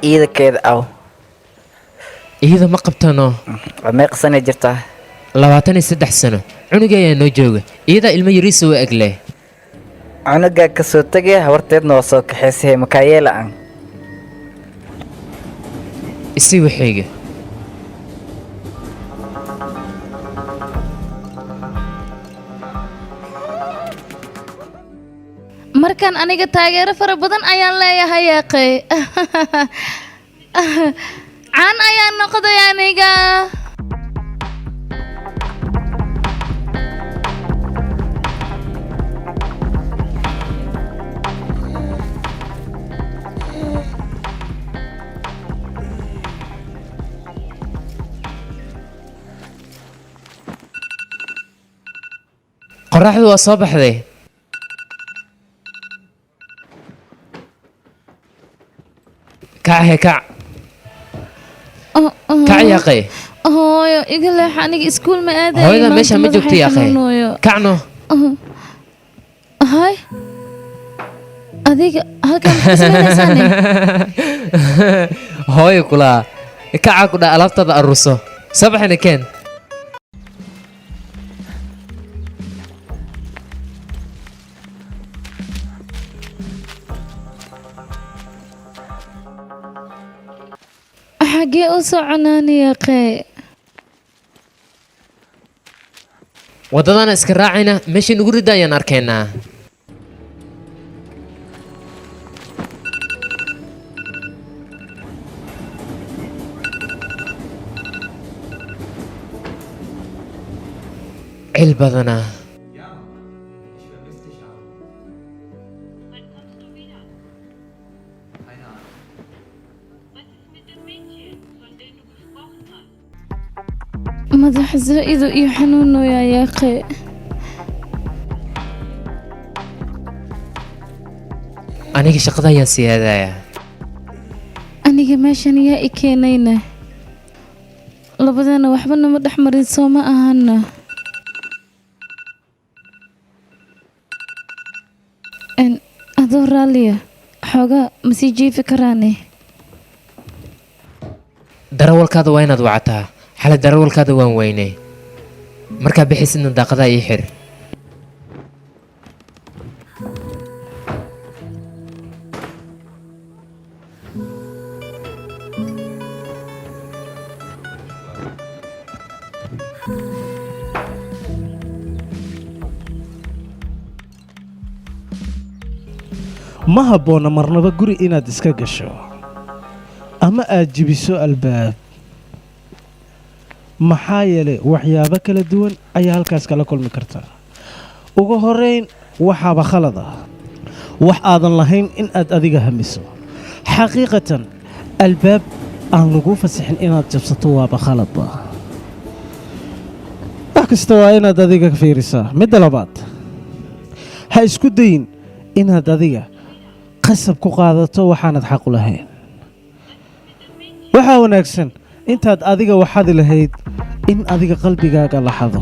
Iidakeeda aw? Iyada ma qabtano. Meeqa sanay jirtaa? 23 sano. Cunuga ayaa noo jooga, iyadaa ilmo yariisa u eg leh. Cunugaa ka soo tegaya, habarteedna waa soo kaxaysay, makaayeela an. Isii waxayga. Markaan aniga taageero fara badan ayaan leeyahay, yaaqay. Caan ayaan noqday aniga. Qorraxdu waa soo baxday. Kac he, kac. Kac, yaaqay. Hooyo, iga leex, aniga iskuul ma aadayo. Hooyada maanta. Meesha ma joogto, Madaxay yaaqay. xanuunayo. Kacno. Hay, adiga halkan maxaa samaynaysaane? Hooyo kulaa, kaca ku dha, alaabtaada aruurso, soo baxayna, keen. Xaggee u soconaani, yaaqay? Waddadana iska raacayna, meeshii nugu ridda ayaan arkaynaa. Cil badanaa. Madax zaa'idu iyo xanuunoyaa, yaaqay. Aniga shaqada ayaan sii aadayaa. Aniga meeshan yaa i keenayna? Labadana waxba nama dhex marin, soo ma ahana? Adoo raalliya, xoogaa ma sii jiifi karaane? Darawalkaada waa inaad wacataa. Xalay darawalkaada waan weynay. Markaa bixisidna daaqadaha ii xir. Ma habboonna marnaba guri inaad iska gasho ama aad jebiso albaab, maxaa yeelay waxyaabo kala duwan ayaa halkaas kala kulmi kartaa. Ugu horrayn, waxaaba khalad ah wax aadan lahayn in aad adiga hamiso. Xaqiiqatan, albaab aan lagu fasixin inaad jabsato waaba khaladba. Wax kasta waa inaad adiga fiirisaa. Midda labaad, ha isku dayin inaad adiga qasab ku qaadato waxaanad xaq u lahayn. Waxaa wanaagsan intaad adiga waxadi lahayd in adiga qalbigaaga la xado,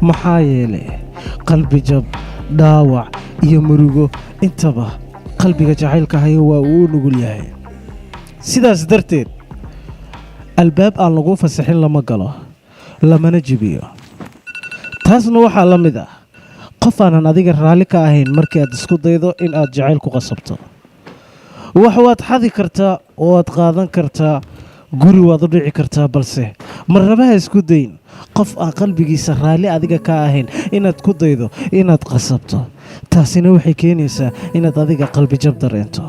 maxaa yeelay qalbi jab, dhaawac iyo murugo intaba qalbiga jacaylka haya waa uu u nugul yahay. Sidaas darteed, albaab aan lagu fasixin lama galo, lamana jibiyo. Taasna waxaa la mid ah qof aanan adiga raalli ka ahayn markii aad isku daydo in aad jacayl ku qasabto. Wax waad xadi kartaa oo waad qaadan kartaa, guri waad u dhici kartaa, balse marnaba ha isku dayin qof aan qalbigiisa raalli adiga ka ahayn inaad ku daydo inaad qasabto. Taasina waxay keenaysaa inaad adiga qalbijab dareento.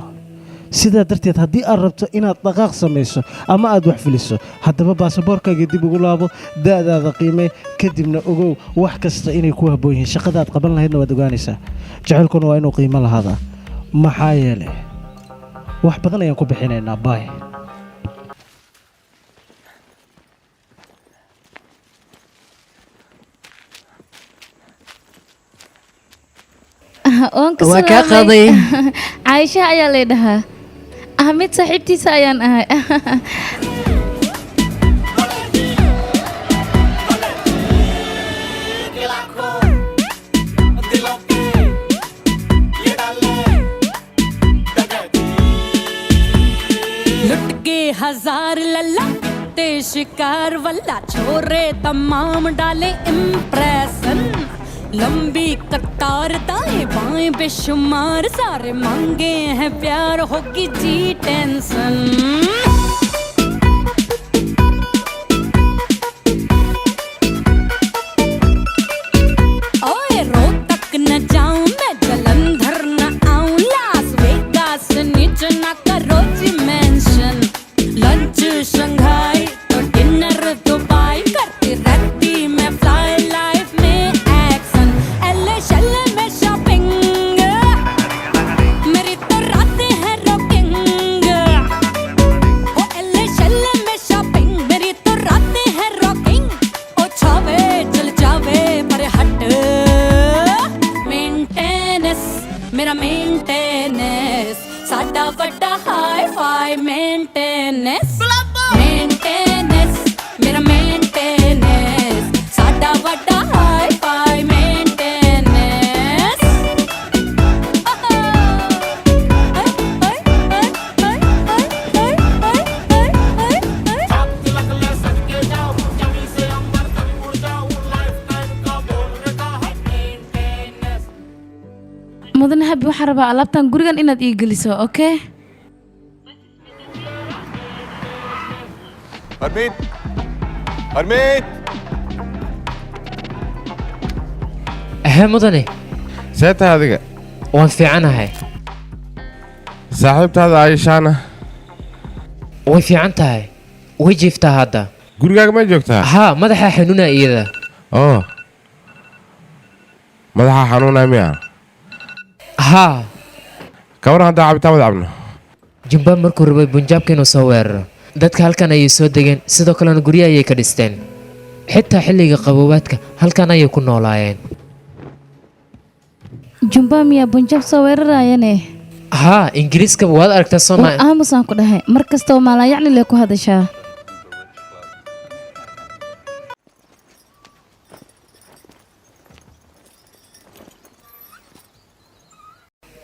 Sidaa darteed haddii aad rabto inaad dhaqaaq samayso ama aad wax fuliso, haddaba baasaboorkaaga dib ugu laabo, da'daada qiime, kadibna ogow wax kasta inay ku habboon yihiin. Shaqadaad qaban lahaydna waad ogaanaysaa. Jacaylkuna waa inuu qiimo lahaadaa, maxaa yeelay wax badan ayaan ku bixinaynaa. Baay. Waan ka Waa kaa salaamay. qaaday. Caaisha ayaa lay dhahaa. Ahmed saaxiibtiisa ayaan ahay. लुट के हजार लल्ला ते शिकार वल्ला, छोरे तमाम डाले इम्प्रेशन, लंबी कतार दाएं बाएं बेशुमार, सारे मांगे हैं प्यार, होगी जी टेंशन। ओए रोहतक न जाऊं मैं, जलंधर न आऊं, लास वेगास नीचे ना करो जी mention, lunch Shanghai तो डिनर दुबई, करती रहती मैं फ्लाई लाइफ में एक्शन, एले शले में शॉपिंग, मेरी तो रातें हैं रॉकिंग, ओ एले शले में शॉपिंग, मेरी तो रातें हैं रॉकिंग, ओ छावे चल जावे पर हट, मेंटेनेंस मेरा मेंटेनेंस, साडा वड्डा hi fi maintenance, maintenance मेरा मेंटेनेंस, साडा वड्डा hi fi maintenance. Mudane Habi, waxaan rabaa alaabtan gurigan inaad ii geliso, okay? Harmeet, Harmeet. Ahee mudane. See tahay adiga? Waan fiicanahay. Saaxiibtaada Aishaana? Way fiican tahay, way jiiftaa hadda. Gurigaaga ma joogtaa? Haa, madaxaa xanuunaa iyada. Oo, madaxa xanuunaa miya? Haa. Ka waran haddaa cabitaan wada cabno? Jumba markuu rabay Bunjaabka inuu soo weeraro, dadka halkan ayay soo degeen, sidoo kalena guryo ayay ka dhisteen. Xitaa xilliga qaboobaadka halkan ayay ku noolaayeen. Jumba miyaa Bunjaab soo weerarayane? Haa, Ingiriiska waad aragtaa soo War ma? aamusaan ku dhahay, mar kastoo maalaa yacni lee ku hadashaa.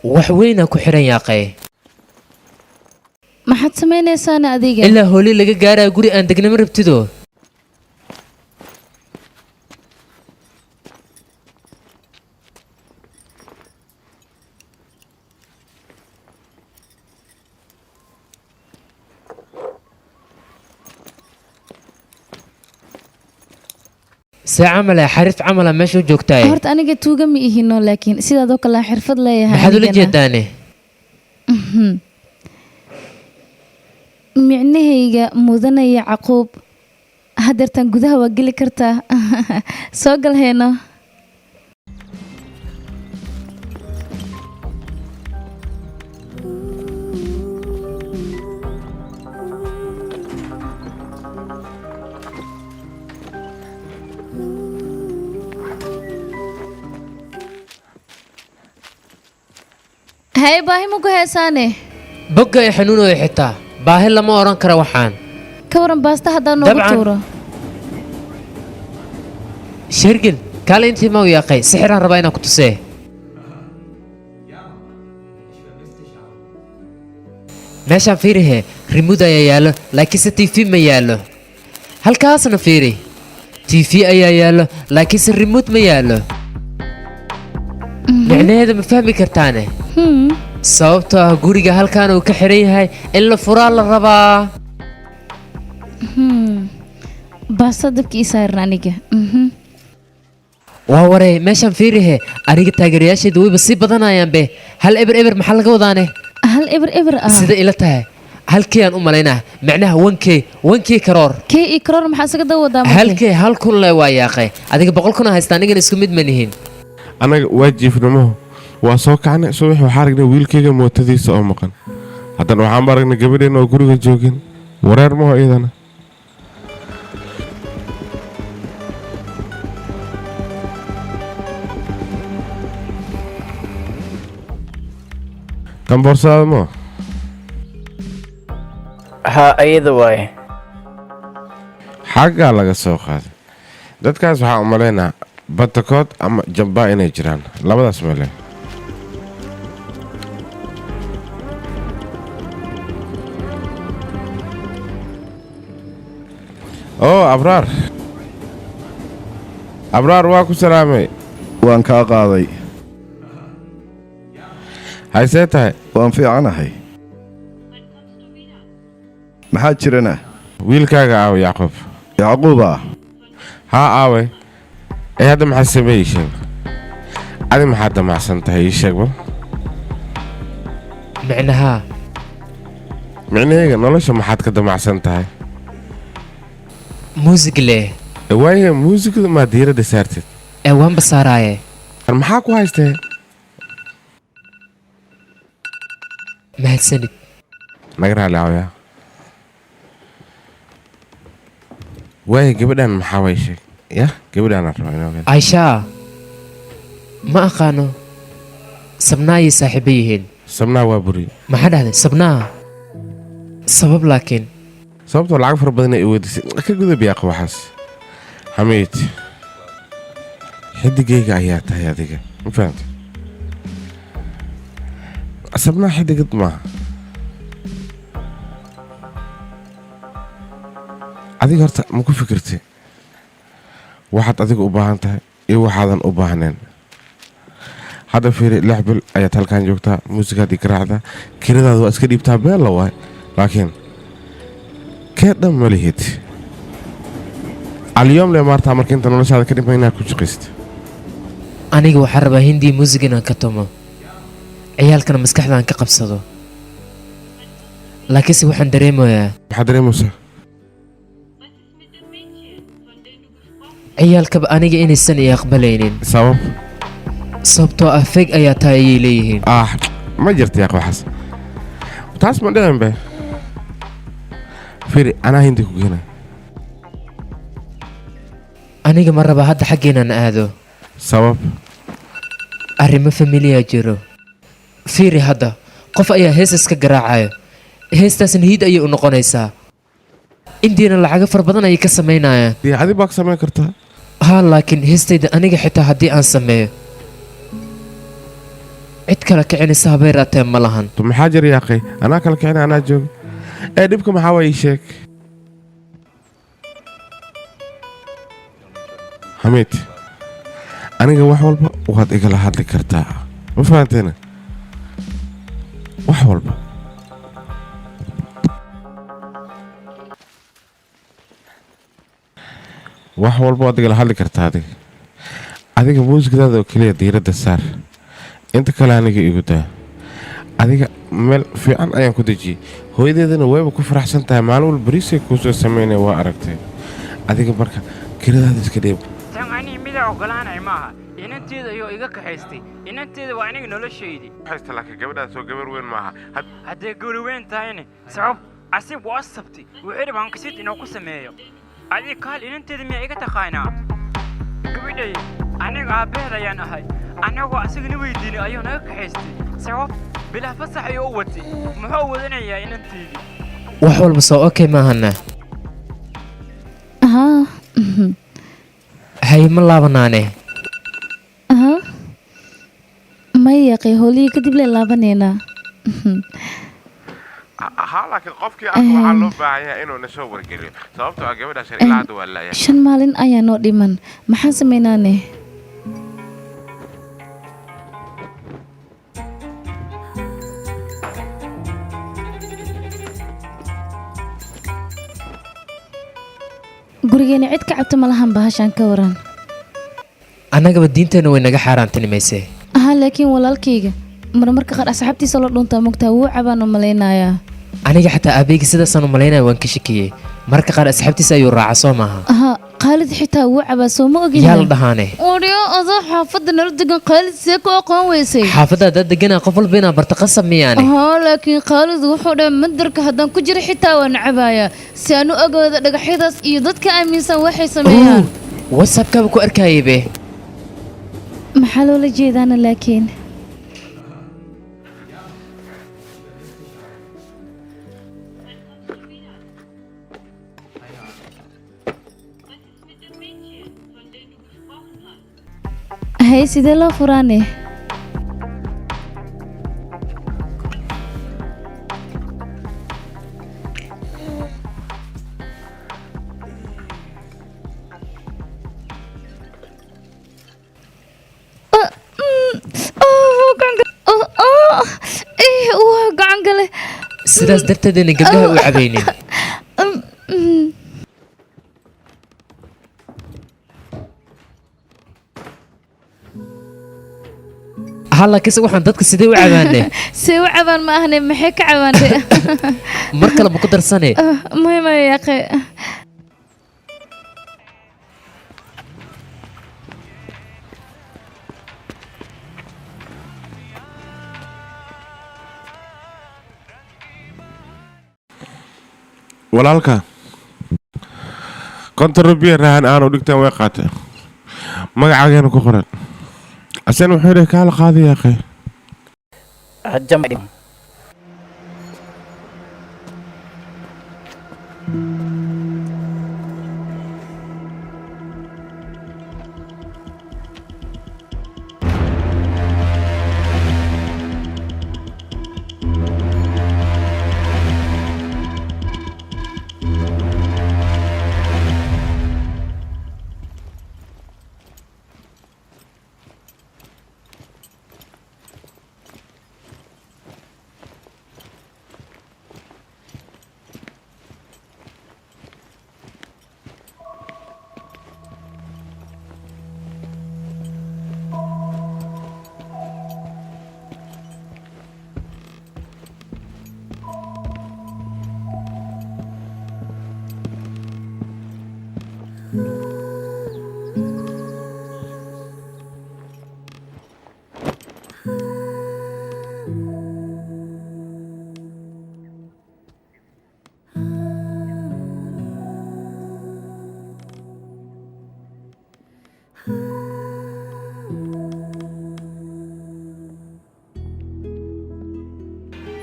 Wax weynaa ku xiran yaaqay. Maxaad samaynaysaana adiga? Ilaa hooli laga gaaraya guri aan degnama rabtido. See camala xariif camala meesha u joogtaay. Horta aniga tuuga ma ihino, laakiin sidaadoo kale aan xirfad leeyahay Maxaad ula anigana. jeedaane? Micnahayga mudane Yacquub, hadeertan gudaha waa geli kartaa, soo gal heeno. Hay, baahi ma ku heesaane? Bogga ay xanuunooya, xitaa baahi lama odhan kara waxaan. Ka waran baasta haddaan noogu Dabcan. tuuro? Shergil, kaale intii ma u yaaqay, sixiraan rabaa inaan ku tusee. Meeshaan fiirihe, remote ayaa yaallo, laakiinse TV ma yaallo. Halkaasna fiiri, TV ayaa yaallo, laakiinse remote ma yaallo. Micnaheeda ma fahmi kartaane? Sababtoo ah guriga halkaan uu ka xiran yahay, in la furaa la rabaa. Baasta dabka ii saaran aniga. Waa warey, meeshaan fiirihe, aniga taageerayaasheedu wayba sii badanayaan be. 1-0 maxaa laga wadaane? 1 0 0 ah. Sida ila tahay halkee aan u malaynaa, macnaha 1K, 1K karoor. K iyo karoor maxaa isaga daba wadaa marka? Halkee 1,000 le waa yaaqay. Adiga 100,000 haysta, anigana isku mid ma nihin. Annaga waa jiifnimo, waa soo kacnay subax, waxaa aragnay wiilkayga mootadiisa oo maqan. Haddana waxaan ba aragnay gabadheena oo guriga joogin. Wareer maho iyadana. Tan boorsadaada maho? Haa, ayada waaye. Xaggaa laga soo qaaday dadkaas. Waxaa u malaynaa batakood ama jambaa inay jiraan labadaas male. Oo Abraar, Abraar, waa ku salaamay. Waan kaa qaaday. Haysee tahay? Waan fiicanahay, maxaa jirana? Wiilkaaga aawe, Yacquub? Yacquuba? Haa, aawe? Ee hadda maxaa sameeyey? Sheeg adi, maxaad damacsan tahay? Ii sheeg bal. Micnaha? Micnaheyga nolosha maxaad ka damacsan tahay? Muusig leh. Waayahay, muusikada maa diiradda saartid? Ee waanba saaraaye. Maxaa ku haystee? Mahadsanid. Naga raali caawiyaa. Waaya, gabadhan maxaa way? Sheeg ya, gabadhaan aan rabaa inaan ogaado. Cayshaa ma aqaano, Sabnaayay saaxiibo yihiin. Sabnaa waa buri. Maxaa dhahday? Sabnaa sabab laakiin? Sababtoo lacag fara badan ay weydiisay. Ka gudub yaaqa waxaas. Xamiid, xidigayga ayaa tahay adiga, ma fahamtay? Sabnaa xidigad maaha. Adiga horta ma ku fikirtay waxaad adiga u baahan tahay iyo waxaadan u baahnayn? Hadda fiiri, 6 bil ayaad halkan joogtaa, muusigaad garaacdaa, kiradaada waa iska dhiibtaa, beella waay, laakiin kee dhan ma lihid. Alyoom le maartaa marka inta noloshaada ka dhima inaad ku shaqaysid. Aniga waxaan rabaa Hindii muusig inaan ka tumo, ciyaalkana maskaxda aan ka qabsado, laakiinse waxaan dareemayaa. Maxaad dareemaysaa? Ciyaalkaba aniga inaysan i aqbalaynin. Sabab? Sababtoo ah feg ayaa tahay ayay leeyihiin. Ah, ma jirta yaaq waxaas, taas ma dhicin be. Fiiri, anaa Hindi ku geenay. Aniga ma raba hadda xaggeenaan aado. Sabab? Arrimo familiya jiro. Fiiri, hadda qof ayaa hees iska garaacayo, heestaasna hit ayay u noqonaysaa, Indiana lacago fara badan ayay ka samaynayaan. Dee adi baa ka samayn kartaa. Haa, laakiin heestayda aniga xitaa haddii aan sameeyo, cid kale kicinaysa habay raatee ma lahan. Maxaa jira yaaqay? Anaa kala kicina, anaa jooga. Ee dhibka maxaa waa? Ii sheeg. Xamiid, aniga wax walba waad igala hadli kartaa, ma fahanteena? Wax walba, wax walba waad igala hadli kartaa. Adiga muusikadaada oo keliya diiradda saar, inta kale aniga igu daa. Adiga meel fiican ayaan ku dejiyey, hooyadeedana wayba ku faraxsan tahay. Maalin walba bariisay kuu soo sameynaya, waa aragtay. Adiga marka kiradaada iska dheeb. Tan anii mida ogolaanay maaha. Inanteeda ayuu iga kaxaystay. Inanteeda waa aniga noloshaydii. Haysta, laakiin gabadhaas oo gabar weyn maaha. Hadday gabar weyn tahayne sabab asig waa sabtay wuxuu rabaa kasid inuu ku sameeyo. Adiga kaal, inanteeda miyaa iga taqaanaa? Gabadhay aniga aabbaheed ayaan ahay. Anagoo asagana weydiinay ayuu naga kaxaystay. Sabab bilaa fasax ayuu u watay. Muxuu wadanayaa inanteedii? Wax walba soo okay maahana? Haa. Hay, ma laabanaane? Aha, may yaqay, howlihii kadib lee laabanaynaa. Haa, laakiin qofkii arka waxaa loo baahan yahay inuu na soo wargeliyo, sababtoo ah gabadhaas ilaa hadda waa laayahay. 5 maalin ayaa noo dhiman, maxaan samaynaane? Gurigeena cid ka cabta ma lahan bahashaan, ka waran? Annagaba diinteenna way naga xaaraantinimaysay. Aha, laakiin walaalkayga Marmarka qaar asxaabtiisa la dhuntaa mogtaa wuu cabaan u malaynayaa. Aniga xataa aabeyga sidaasaan u malaynaya, waan ka shakiyey. Marka qaar asxaabtiisa ayuu raaca, soo maaha? Aha, Khaalid xitaa wuu cabaa, soo ma ogin? Yaa la dhahaane? Odhiyo, adoo xaafadda nala degan Khaalid see ku aqoon weysay? Xaafadda haddaad deganaa, qof walba inaa barta qasab miyaane? Haa, laakiin Khaalid wuxuu dhahay mandarka haddaan ku jiro xitaa waan cabayaa si aan u ogaado dhagaxyadaas iyo dadka aaminsan waxay sameeyaan. WhatsAppkaaba ku arkayay be. Maxaa loola jeedaana laakiin? Hay, sidee loo furaane? Waa gacan gale. Sidaas darteedayna gabdhaha u cabaynin. Ha, laakiinse waxaan dadka sidee u cabaane? See u cabaan ma ahne, maxay ka cabaante? Mar kale ma ku darsane? Maya maya yaqe. Walaalka, 50 rubiya rahan aanu dhigtaan way qaatay, magacaageena ku qoran. Asan wuxuu yidhi kaala qaadi yaaqay. Jam.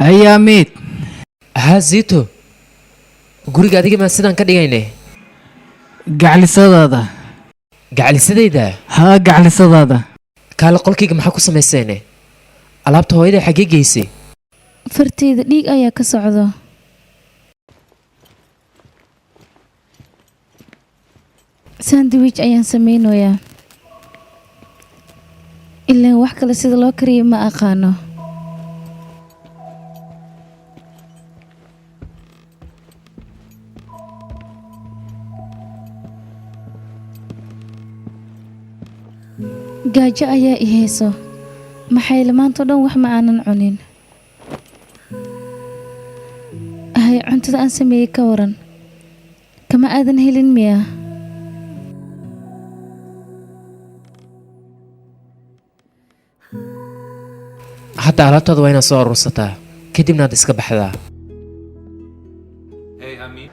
Ayaa miid. Ha Zito, guriga adiga maa sidaan ka dhigayne? Gacalisadaada. Gacalisadayda? Haa, gacalisadaada. Kaale, qolkayga maxaa ku samayseene? Alaabta hooyaday xaggee geysay? Farteyda dhiig ayaa ka socda. Sandwich ayaan sameynayaa, ilaan wax kale sida loo kariyo ma aqaano. Gaajo ayaa i hayso, maxay maanta oo dhan wax ma aanan cunin. Hay, cuntada aan sameeyey ka waran? Kama aadan helin miya? Hadda alaabtaada waa inaad soo aruursataa, kadibna aad iska baxdaa. Hey, Amit.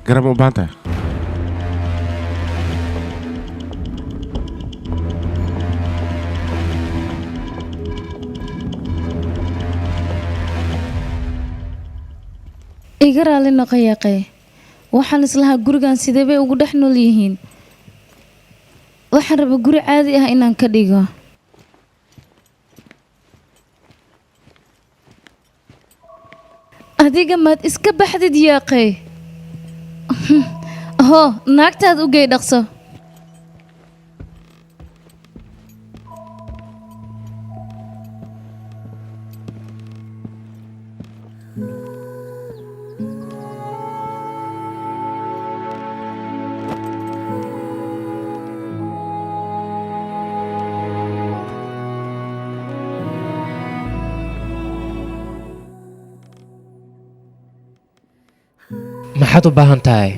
Garab ma u baahan tahay? Iga raali noqo yaqee, waxaan islahaa gurigan sidee bay ugu dhex nool yihiin. Waxaan rabaa guri caadi ah inaan ka dhigo. Adiga maad iska baxdid yaaqay? Hoo, naagtaad u gey dhaqso. Maxaad u baahan tahay?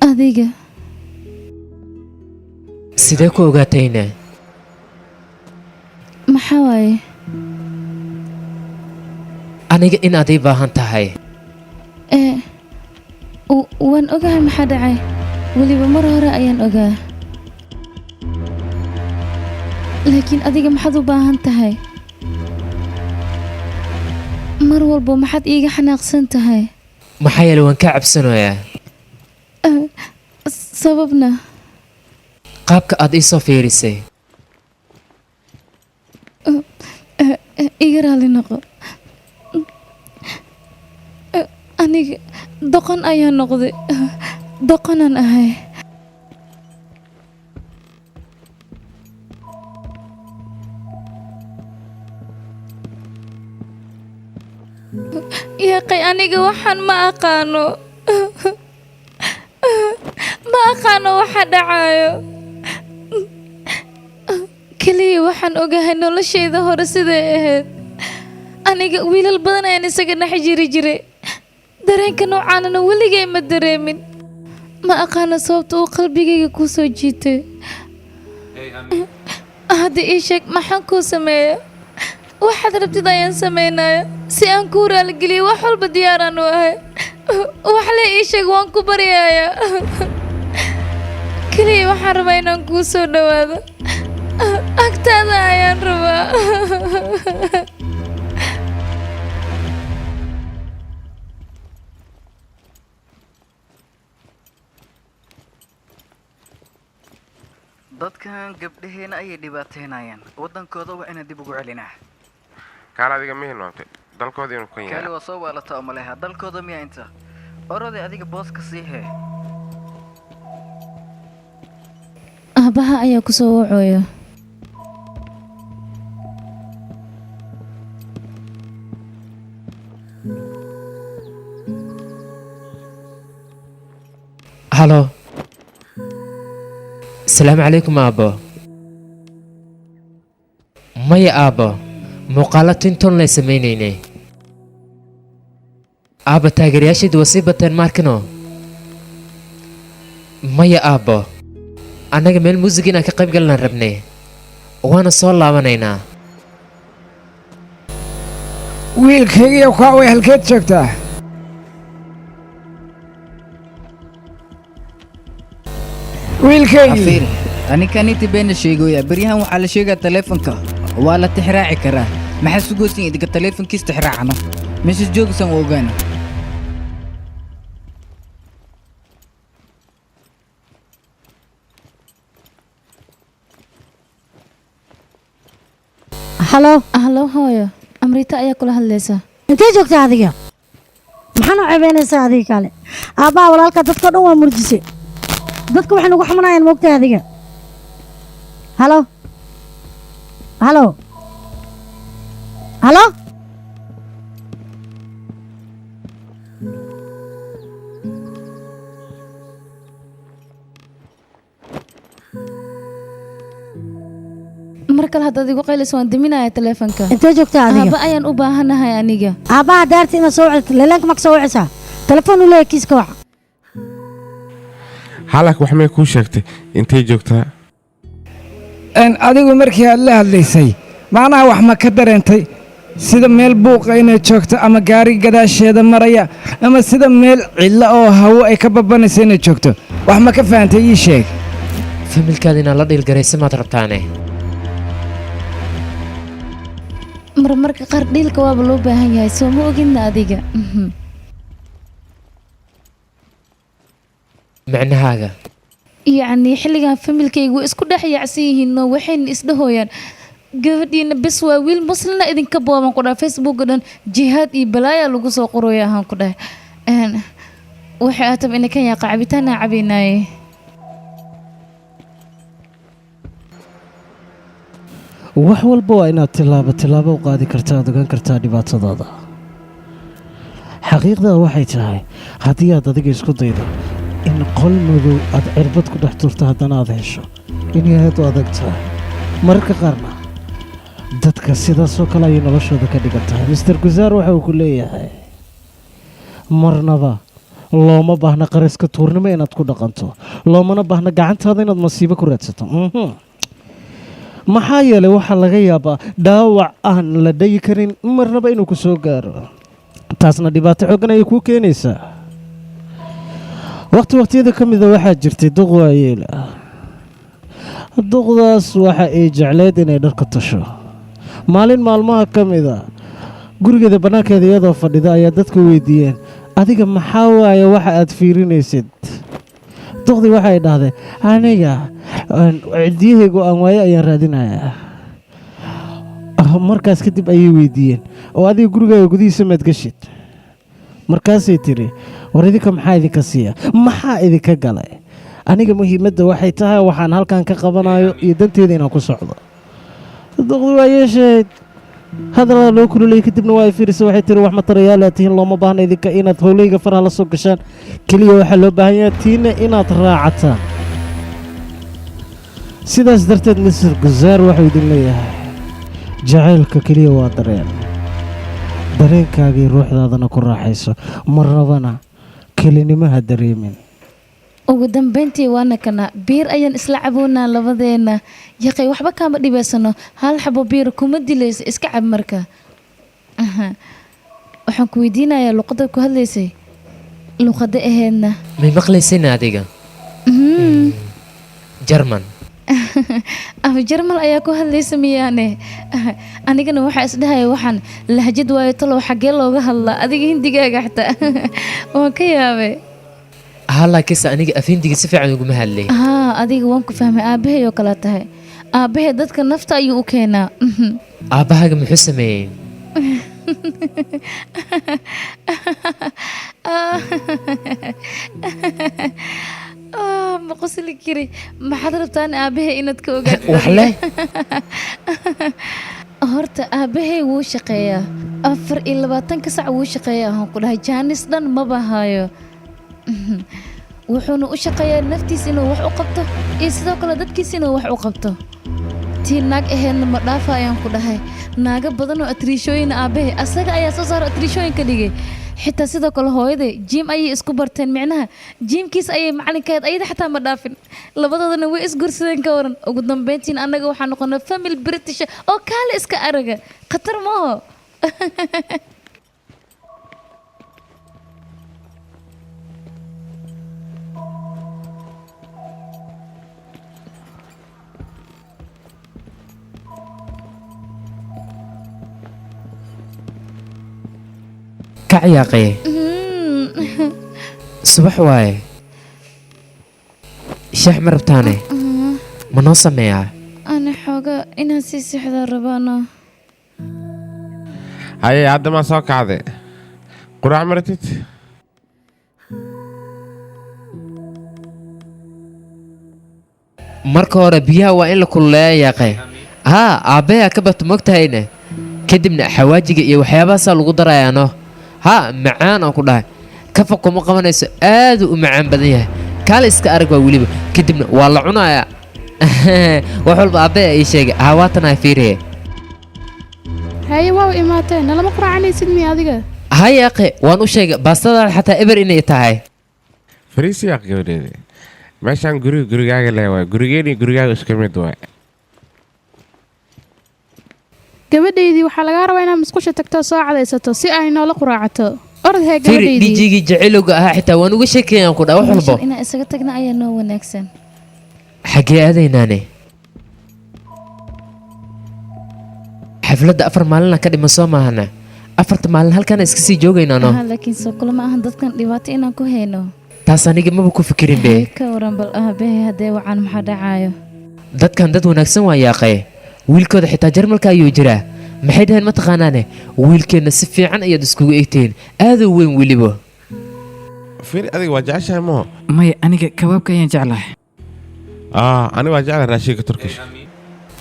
Adiga. Sidee ku ogaatayna? Maxaa waaye? Aniga inaad ii baahan tahay. Ee, waan ogahay maxaa dhacay. Weliba mar hore ayaan ogaa. Laakiin adiga maxaad u baahan tahay? Mar walba maxaad iiga xanaaqsan tahay? Maxaa yeelay waan kaa cabsanayaa. Sababna? Qaabka aad ii soo fiirisay. Iga raali noqo. Aniga doqon ayaan noqday. Doqonaan ahay. Yaaqay, aniga waxaan ma aqaano. Ma aqaano waxa dhacayo. Kaliya waxaan ogahay noloshayda hore siday ahayd. Aniga wiilal badan ayaan isaga dhex jiri jiray. Dareenka noocaanana weligay ma dareemin. Ma aqaano sababta uu qalbigayga kuu soo jiitay. Hadda ii sheeg, maxaan kuu sameeyaa? Waxaad rabtid ayaan sameynaya si aan kuu raaligeliyo. Wax walba diyaaraan u ahay. Wax le ii sheeg, waan ku baryayaa. Kaliya waxaan rabaa inaan kuu soo dhawaado. Agtaada ayaan rabaa. Dadkan gabdhaheena ayay dhibaateynayaan. Waddankooda waa inaan dib ugu celinaa. Kaal, adiga ma hilmaamtay dalkoodii inuu kan Kaali yahay? waa soo waalataa oo maleha dalkooda miyaa inta oroday adiga booska sii hee. Aabbaha ayaa ku soo wacooya. Halo, asalaamu calaykum aabbo. Maya aabbo, muuqaalo tinton lay samaynaynay aabba. Taageerayaashaydu waa sii bateen maarkino. Maya aabbo, annaga meel muusig inaan ka qayb galanaan rabnay, waana soo laabanaynaa. Wiilkaygiiyo kaaway, halkeed joogtaa? Wiilkaygii. Afiir, anikaniti beena sheegoya. Beryahan waxaa la sheegaa taleefanka waa la tixraaci karaa. Maxaa sugoosin idinka taleefankiis tixraacano? Meesha joogisan waa ogaana. Halo. Halo hooyo, Amrita ayaa kula hadlaysa. Intee joogtaa adiga? Maxaan u ceebeynaysaa adiga kale? Aabbaha, walaalka, dadka dhan waa murjise. Dadka waxay nagu xamanayaan, moogtahay adiga. Halo, halo, halo. Mar kale haddaad igu qaylayso waan daminayaa taleefanka. Intee joogtaa adiga? Aabba ayaan u baahanahay aniga. Aabbaha daarti inaad soo wacdo leelaanka ma ka soo wacaysaa? Telefoon u leeyahay, kiiska wac. Halak wax may kuu sheegtay intay joogtaa? Adigu markii aad la hadlaysay, macnaha wax ma ka dareentay sida meel buuqa inay joogto ama gaari gadaasheeda maraya ama sida meel cidlo oo hawo ay ka babanayso inay joogto? Wax ma ka fahantay? Ii sheeg. Familkaada inaad la dhiilgaraysa maad rabtaane? Marmarka qaar dhiilka waaba loo baahan yahay, soo ma ogidna adiga? Micnahaaga? Yacni xilligan familkaygu way isku dhex yaacsan yihiin oo waxayna isdhahooyaan gabadhiina bes waa wiil muslina idinka booban ku dhahay. Facebooka dhan jihaad iyo balaaya lagu soo qorooya ahaan ku dhahay. Waxay ahaataba ina kan yaaqa cabitaan aan cabaynaaye. Wax walba waa inaad tillaabo tillaabo u qaadi kartaa, aad ogaan kartaa dhibaatadaada. Xaqiiqda waxay tahay haddii aad adiga isku daydo in qol madow aad cirbad ku dhex turto, haddana aad hesho, inay aad u adag tahay. Mararka qaarna dadka sidaasoo kale ayay noloshooda ka dhigan tahay. Mister Guzaar waxa uu ku leeyahay Marnaba looma baahna qariska tuurnimo inaad ku dhaqanto, loomana baahna gacantaada inaad masiibo ku raadsato. Maxaa yeelay waxaa laga yaabaa dhaawac aan la dhayi karin marnaba inuu ku soo gaaro, taasna dhibaato xooggan ayay kuu keenaysaa. Waqti waqtiyada ka mida waxaa jirtay duq waayeel ah. Duqdaas waxa ay jecleyd inay dharka tasho. Maalin maalmaha ka mida gurigeeda bannaankeeda iyadoo fadhida ayaa dadka weydiiyeen, adiga maxaa waaye waxa aad fiirinaysid? Duqdii waxay dhahdeen, aniga cidiyahaygu aan waaye ayaan raadinayaa. Markaas kadib ayay weydiiyeen, oo adiga gurigaaga gudihiisa maad geshid? Markaasay tiri, war idinka maxaa idinka siiya, maxaa idinka galay? Aniga muhiimadda waxay tahay waxaan halkan ka qabanayo iyo danteeda inaan ku socdo. Duqdi waa yeesheed hadalaa loo kululay, kadibna waa ay fiirisa, waxay tiri, wax matarayaala tihiin, looma baahna idinka inaad howleyga faraha la soo gashaan, keliya waxaa loo baahan yahay tiina inaad raacataan. Sidaas darteed Mister Guzaar waxuu idin leeyahay, jacaylka keliya waa dareen, dareenkaagii ruuxdaadana ku raaxayso, marnabana kelinimaha dareemin. Ugu dambeyntii waana kana biir ayaan isla caboonaa labadeena. Yaqay, waxba kaama dhibaysano, hal xabo biir kuma dilayso, iska cab. Marka aha, waxaan ku weydiinayaa luqadda ku hadlaysay luqadda aheedna? May maqlaysayna adiga? Jarman. Af Jarmal ayaa ku hadlaysa miyaane? Anigana waxaa isdhahaya waxaan lahjad waayo, talow xaggee looga hadlaa? Adiga hindigaaga xataa waan ka yaabay. Haa, laakiinse aniga af hindiga si fiican uguma hadlay. Haa, adiga waan ku fahmay, aabbahay oo kale tahay. Aabbahay dadka nafta ayuu u keenaa. Aabbahaaga muxuu sameeyey? Ah, ma qosli kari. Maxaad rabtaan aabbahay inaad ka ogaatid? Wax leh? Horta aabbahay wuu shaqeeyaa, 24-ka sac wuu shaqeeyaa, waxaan ku dhahay jaanis dhan maba hayo. Wuxuuna u shaqeeyaa naftiisa inuu wax u qabto iyo sidoo kale dadkiisa inuu wax u qabto. Tii naag aheedna ma dhaafa ayaan ku dhahay. Naago badan oo atriishooyin aabbahay asaga ayaa soo saara, atriishooyin ka dhigay. Xitaa sidoo kale hooyaday gym ayay isku barteen, micnaha gymkiis ayay macalinkeed, ayada xataa ma dhaafin. Labadoodana way isguursadeen, ka waran? Ugu dambeyntiin annaga waxaa noqonay family British oo kaale iska araga, khatar maaho. Kac yaaqee, subax waaye, shax ma rabtaane? Ma noo sameeyaa? Ana xooga inaan sii seexdaa rabaano. Haye, hadda maa soo kacde? Quraac maratid? Marka hore biyaha waa in la kululeeya yaaqee. Haa, aabbayaa ka bato mogtahayne, kadibna xawaajiga iyo waxyaabahaasaa lagu darayaano. Haa, macaan aan ku dhahay, kafa kuma qabanayso, aaduu u macaan badan yahay, kaale iska arag waa weliba. Kadibna waa la cunayaa wax walba. Aabbayaa ii sheegay. Haa, waatan fiiriye. Haye, waa imaateen, nalama quraacanaysid miya adiga? Ha yaaqe, waan u sheegay baastadaada xataa eber inay tahay. Fariisi yaaq gabadheeda, meeshaan guriga gurigaaga le waay, gurigeeni gurigaaga isku mid waay. Gabadhaydii, waxaa lagaa rabaa inaad musqusha tagto, soo cadaysato si ay noola quraacato. Orod hee. Fiiri. Gabadhaydii. Dhijigii jacaylowga ahaa xitaa waan uga sheekeeyaan ku dhaha wax walbo. Meeshan inaan isaga tagna ayaa noo wanaagsan. Xaggee aadaynaane? Xafladda 4 maalina ka dhiman soo maahana? 4-ta maalin halkaana iska sii joogaynaano. Aha, laakiin soo kulama ahan dadkan dhibaato inaan ku hayno. Taas aniga maba ku fikirin be. Ka waran bal aabahay haddee wacaan, maxaa dhacaayo? Dadkan dad wanaagsan waa yaaqee. Wiilkooda xitaa Jarmalka ayuu jiraa. Maxay dhaheen ma taqaanaane? Wiilkeenna si fiican ayaad iskugu egtihiin, aaduu weyn weliba. Fiiri, adiga waa jeceshahay maho? Maya, aniga kabaabka ayaan jeclahay. Ah, aniga waa jeclahay raashinka Turkish.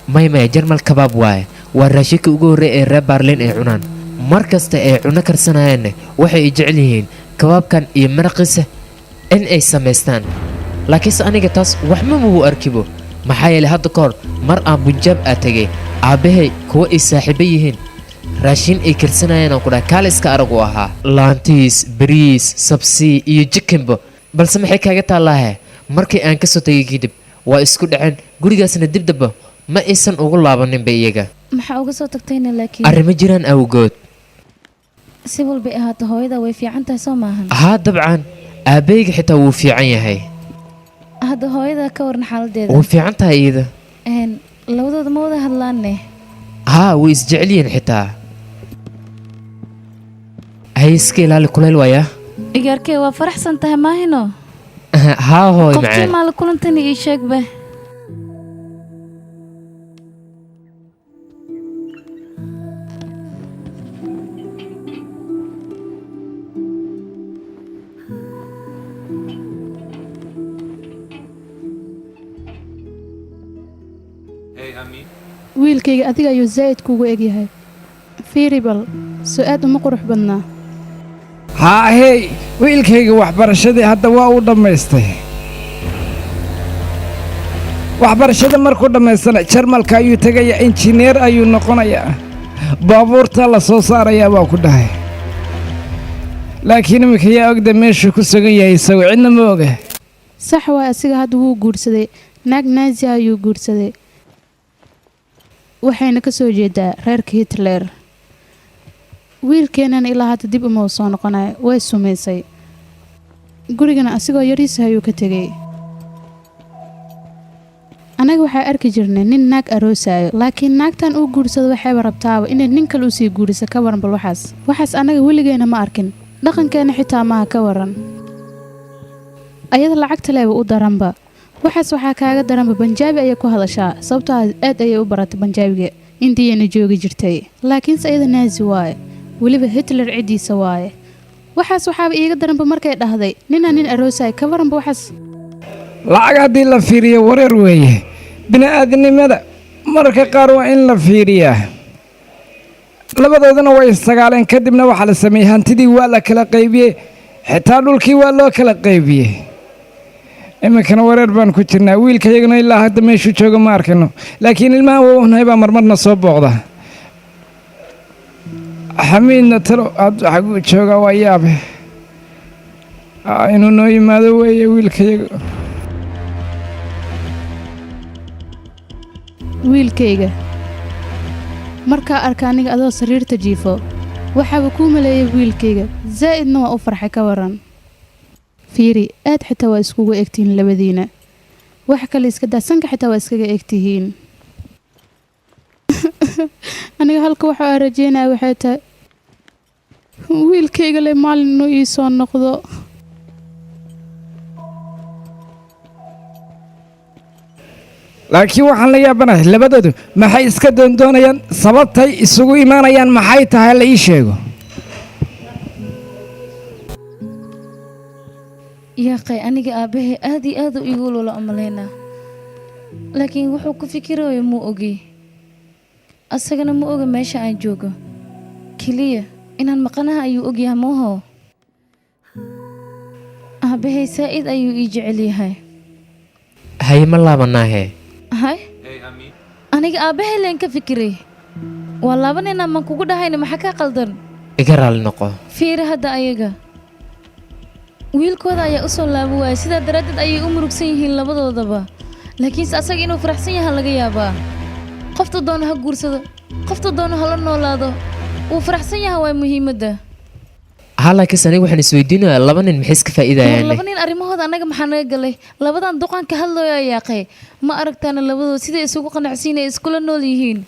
Maya maya, Jarmal kabaab waaye, waa raashinka ugu horreeya ee reer Baarliin ay cunaan. Mar kasta ay cuno karsanayaanne waxay ay jecel yihiin kabaabkan iyo maraqiisa in ay samaystaan. Laakiinse aniga taas waxma mabu arkibo, maxaa yeelay hadda ka hor mar aan Bunjaab aa tegay, aabbahay kuwa ay saaxiibo yihiin Raashin ay karsanayeen aan ku dhahay kaale iska arag u ahaa laantiis, bariis, sabsi iyo jikinba. Balse maxay kaaga taallaahe? Markii aan ka soo tegay kadib waa isku dhaceen, gurigaasna dibdaba ma aysan ugu laabaninba iyaga. Maxaa uga soo tagtayna laakiin? Arrimo jiraan awgood. Si walbay ahaato, hooyada way fiican tahay, soo maahan? Haa, dabcan, aabbahayga xitaa wuu fiican yahay. Hadda hooyada ka waran xaaladeeda? Way fiican tahay iyada. Labadooda ma wada hadlaanne? Haa, way isjecel yihiin xitaa. Hay, iska ilaali, kulayl waayaa. Igaarkee, waa faraxsan tahay, maahino? Haa hooy. Qofkii macaan. Maala kulantani ii sheegba. Wiilkayga adiga ayuu zaa'id kuugu egyahay. Fiiri bal, soo aad uma qurux badnaa? Haa hey, wiilkayga waxbarashadii hadda waa uu dhammaystay. Waxbarashada markuu dhammaystana Jarmalka ayuu tegayaa, injineer ayuu noqonayaa, baabuurta la soo saarayaa baa ku dhahay. Laakiin iminka yaa ogda meeshuu ku sugan yahay isagu? Cidna ma oga. Sax waay, asiga hadda wuu guursaday, naag Naazi ayuu guursaday, waxayna ka soo jeedaa reerka Hitler. Wiilkeenana ilaa hadda dib uma soo noqonayo, way sumaysay. Gurigana asigoo yariisa ayuu ka tegey. Annaga waxaa arki jirnay nin naag aroosayo, laakiin naagtan uu guursado waxayba rabtaaba inay nin kale usii guuriso. Ka waran bal waxaas? Waxaas annaga weligeena ma arkin, dhaqankeena xitaa maaha. Ka waran ayada lacagta leeba u daranba? Waxaas waxaa kaaga daranba, Banjaabi ayay ku hadashaa, sababtoo ah aad ayay u baratay Banjaabiga Indiyana joogi jirtay. Laakiinse ayada Naazi waaye, weliba Hitler ciddiisa waaye. Waxaas waxaaba iiga daranba markay dhahday ninaa nin aroosaya. Ka waranba waxaas? Lacag haddii la fiiriyo wareer weeye. Bini'aadnimada mararka qaar waa in la fiiriyaa. Labadoodana way isdagaaleen, kadibna waxaa la sameeyey hantidii waa la kala qaybiyey, xitaa dhulkii waa loo kala qaybiyey. Iminkana wareer baan ku jirnaa. Wiilka iyagana ilaa hadda meeshuu joogo ma arkayno, laakiin ilmaha waunahay baa marmarna soo booqda. Xamiidna talo aad xaguu joogaa? Waa yaabe. Inuu noo yimaado weeye wiilkayaga. Wiilkayga, markaa arka aniga adoo sariirta jiifo, waxaaba kuu maleeyay wiilkayga, zaa'idna waa u farxay. Ka waran? Fiiri, aad xitaa waa iskugu egtihiin labadiina. Wax kale iska daa, sanka xitaa waa iskaga egtihiin. Aniga halka waxa aan rajeynaya waxay tahay wiilkayga le maalin inuu ii soo noqdo. Laakiin waxaan la yaabanahay, labadoodu maxay iska doondoonayaan? Sababtay isugu imaanayaan maxay tahay? La ii sheego. Yaaqay, aniga aabbahay aad iyo aad u igu lula umalaynaa, laakiin wuxuu ku fikirayo muu ogi, asagana ma oga meesha aan joogo. Keliya inaan maqanaha ayuu ogyahay. Mooho, aabbahay saa'id ayuu ii jecel yahay. Haye, ma laabanaahe? Hay, aniga aabbahay leen ka fikiray. Waa laabanaynaa maan kugu dhahayna? Maxaa kaa qaldan? Iga raali noqo. Fiiri hadda, ayaga wiilkooda ayaa u soo laaban waayay, sidaa daraaddeed ayay u murugsan yihiin labadoodaba. Laakiinse asaga inuu faraxsan yahay laga yaabaa. Qofta doono ha guursado, qofta doono hala noolaado, wuu faraxsan yahay, waa muhiimadda. Haa, laakiinse aniga waxaan isweydiinayaa, laba nin maxay iska War, faa'iidayaan? laba nin arrimahooda annaga maxaa naga galay? Labadan duqanka hadlooya yaaqay, ma aragtaana labadooda siday isugu qanacsiin ay iskula nool yihiin?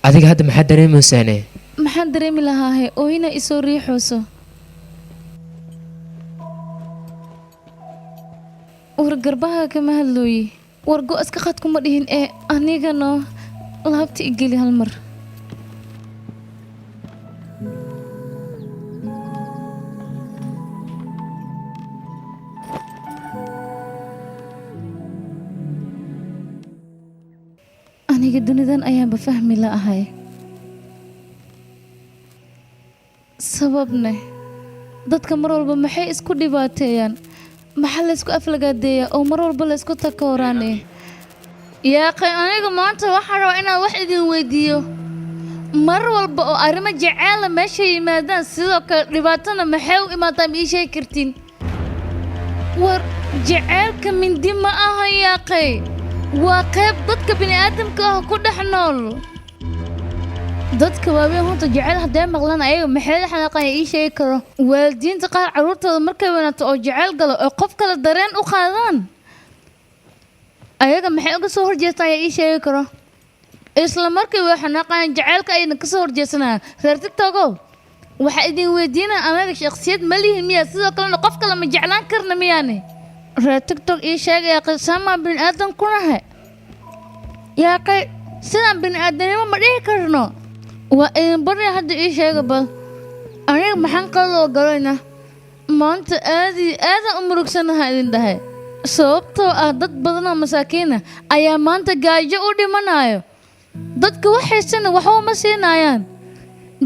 Adiga hadda maxaa dareemaysaane? Maxaan dareemi lahaahe? Ooyina isoo riixooso. War, garbaha kama hadlooyi. War, go iska qad kuma dhihin ee anigano laabta igeli hal mar. Aniga dunidan ayaanba fahmi la'ahay. Sababne dadka mar walba maxay isku dhibaateeyaan? Maxaa laysku aflagaadeeyaa oo mar walba laysku takooraane? Yaaqay, aniga maanta waxaan rabaa inaan wax idin weydiiyo. Mar walba oo arrimo jaceela meesha yimaadaan, sidoo kale dhibaatana maxay u imaadaa, ma ii sheegi kartiin? War jaceylka mindi ma aha yaaqay, waa qayb dadka bini'aadamka ah ku dhex nool. Dadka waaweyn runta jecel hadday maqlaan ayaga maxay la xanaaqaan ii sheegi karo? Waalidiinta qaar carruurtooda markay weynaato oo jecel galo oo qof kale dareen u qaadaan, ayaga maxay uga soo horjeestaan ayaa ii sheegi karo? Isla markii way xanaaqayaan, jaceylka ayna kasoo horjeesanayaan. Reer TikTokow, waxaa idin weydiinaya, anaga shakhsiyad ma lihin miya? Sidoo kalena qof kale ma jeclaan karna miyaane? Reer TikTok ii sheegaya, qisaamaa bini'aadan ku nahay yaaqay, sidaan bini'aadanimo ma dhihi karno? Waa idin barya, hadda ii sheega bal aniga maxaan qaloo galayna maanta? Aadii aadaan u murugsanaha idin dhahay, sababtoo ah dad badan oo masaakiina ayaa maanta gaajo u dhimanayo. Dadka waxaysana waxba ma siinayaan.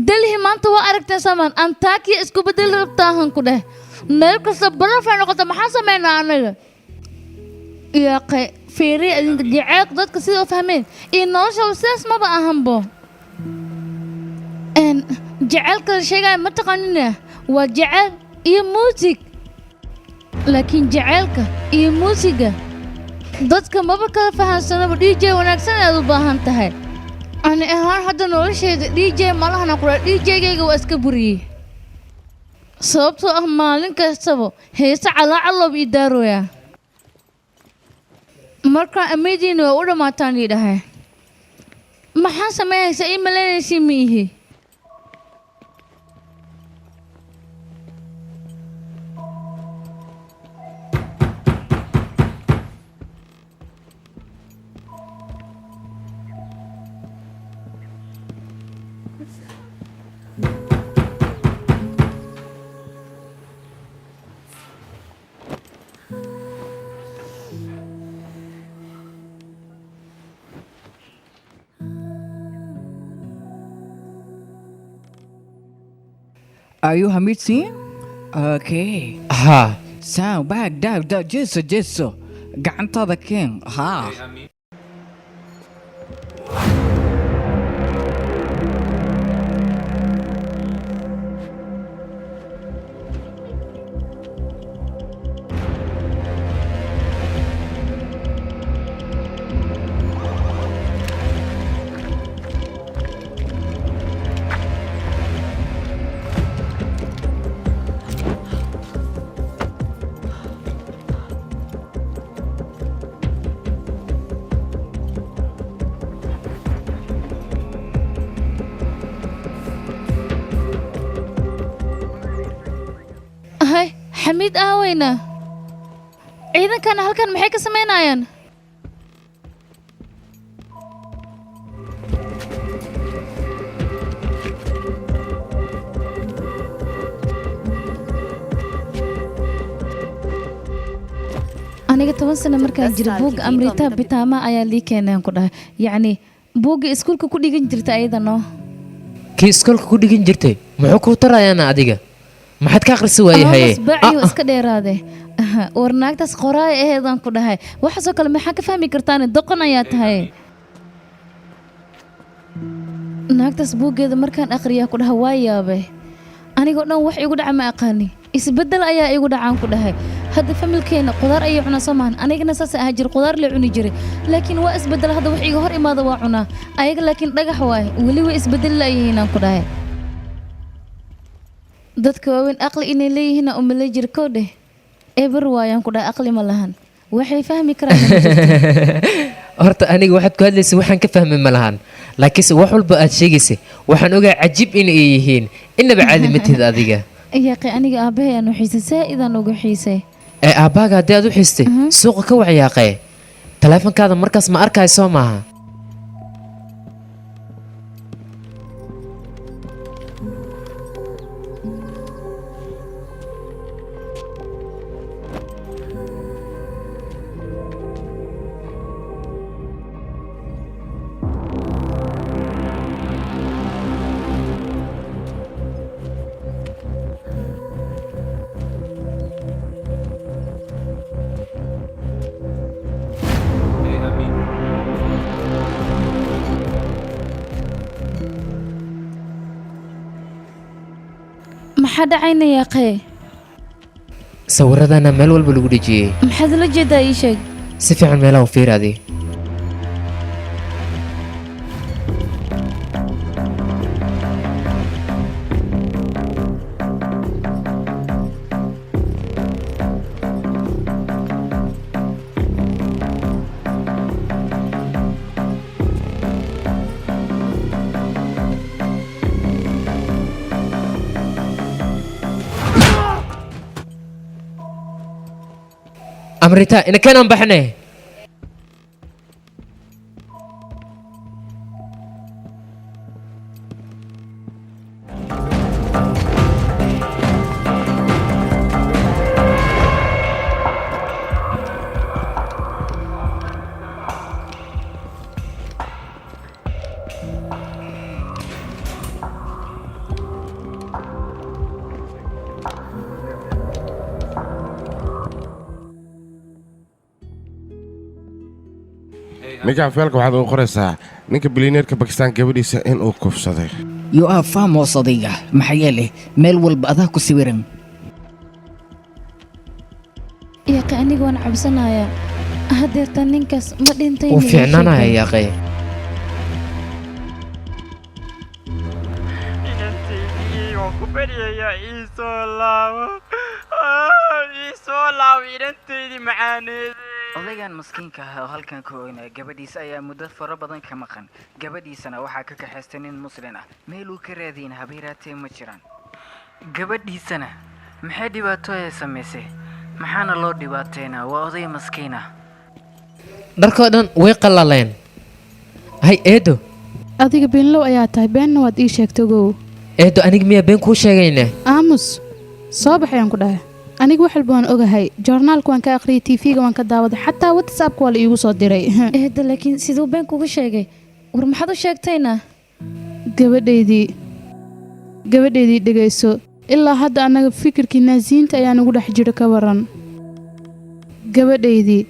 Delhi maanta waa aragteen samaan Antakiya isku bedeli rabtaahan ku dheh, meel kasta baraf ay noqota. Maxaan sameynaa anaga yaaqay? Fiiriya idinka jaceylka dadka sida u fahmeen iyo noloshaba sidaas maba ahanbo. Jaceylka la sheegaya ma taqaanina, waa jaceyl iyo muusig, laakiin jaceylka iyo muusiga dadka maba kala fahansanaba. DJ wanaagsan aad u baahan tahay. Ani ahaan hadda noloshayda DJ malahana qura, DJ-gayga waa iska buriyey, sababtoo ah maalin kastaba heese calaacaloob ii daarooyaa. Markaa amadiina waa u dhammaataan ii dhahay, maxaan sameynaysaa? Ii malaynaysiin ma ihi? Are you Hamid Singh? Okay. Ha. Sound back down down, jeso jeso. Gacantaada keen. Ha. Hay Xamiid, aaweyna ciidankana halkan maxay ka samaynayaan? Aniga 10 sano markaan jira, buugga Amrita Bitaama ayaa lii keeneen ku dhahay, yacni buugga iskuulka ku dhigan jirta ayada noo. Kii iskoolka ku dhigan jirtay muxuu kuu tarayaana? Adiga maxaad ka akhrisi waaye haye? Asbaciyo iska dheeraade. War naagtaas qoraay aheedaan ku dhahay, waxaasoo kale maxaa ka fahmi kartaane? Doqon ayaa tahay. Naagtaas buuggeeda markaan akhriyaa ku dhahay, waa yaabay anigoo dhan, wax igu dhaca ma aqaani, isbeddel ayaa igu dhacaan ku dhahay. Hadda familkeena qudaar ayay cunaa soo maahan? Anigana saas ahaa jir, qudaar la cuni jiray, laakiin waa isbeddel. Hadda wax iga hor imaada waa cunaa. Ayaga laakiin dhagax waaye, weli way isbeddel laayihiin aan ku dhahay. Dadka waaweyn aqli inay leeyihiin aan umalay jir koo dheh, eber waayaan ku dhahay, aqli ma lahan, waxay fahmi karaan ma jirto. Horta aniga waxaad ku hadlaysay waxaan ka fahmay ma lahan, laakiinse wax walba aad sheegaysay waxaan ogaa cajiib in ay yihiin, inaba caadi ma tihid adiga. Yaaqi, aniga aabbahay aan u xiisay, saa'idaan ugu xiisay. Ee aabbaaga haddii aad u xiistay, suuqa ka wac yaaqee. Taleefankaada markaas ma arkayo soo maaha? Hey, Hamid. Maxaa dhacayna yaaqee? Sawiradana meel walba lagu dhejiyey. Maxaad ula jeedaa, ii sheeg. Si fiican meelaha u fiiri adiga. Amrita, inakeenaan baxne. Ninkan feelka waxaad ugu qoraysaa ninka bilyaneerka Bakistaan gabadhiisa inuu kufsaday. You are famous adiga, maxaa yeelay meel walba adaa ku sawiran. Yaaqe, aniga waan cabsanayaa hadeerta, ninkaas ma dhintay? Wuu fiicnaanaya yaaqee. Inantaydii, waan ku baryayaa, ii soo laabo, ii soo laabo inantaydii macaaneed. Odaygan maskiinka ah oo halkan ku oynaya, gabadhiisa ayaa muddo fara badan ka maqan. Gabadhiisana waxaa ka kaxaystay nin muslin ah, meel uu ka raadiyin habayraatee ma jiraan. Gabadhiisana maxay dhibaato ay samaysay? Maxaana loo dhibaateynaa? Waa oday maskiin ah. Dharkoo dhan way qallaleen. Hay eedo. Adiga beenlow ayaa tahay, beenna waad ii sheegtay, ogow. Eedo, aniga miyaa been kuu sheegayne? Aamus, soo bax ayaan ku dhahay. Aniga wax walba waan ogahay. Joornaalka waan ka akhriyay, TV-ga waan ka daawaday, xataa WhatsAppka waa la iigu soo diray. Eedda, laakiin siduu been kugu sheegay? War maxaad u sheegtayna? Gabadhaydii, gabadhaydii, dhegayso. Ilaa hadda annaga fikirkii naasiyiinta ayaa nagu dhex jiro. Ka waran gabadhaydii?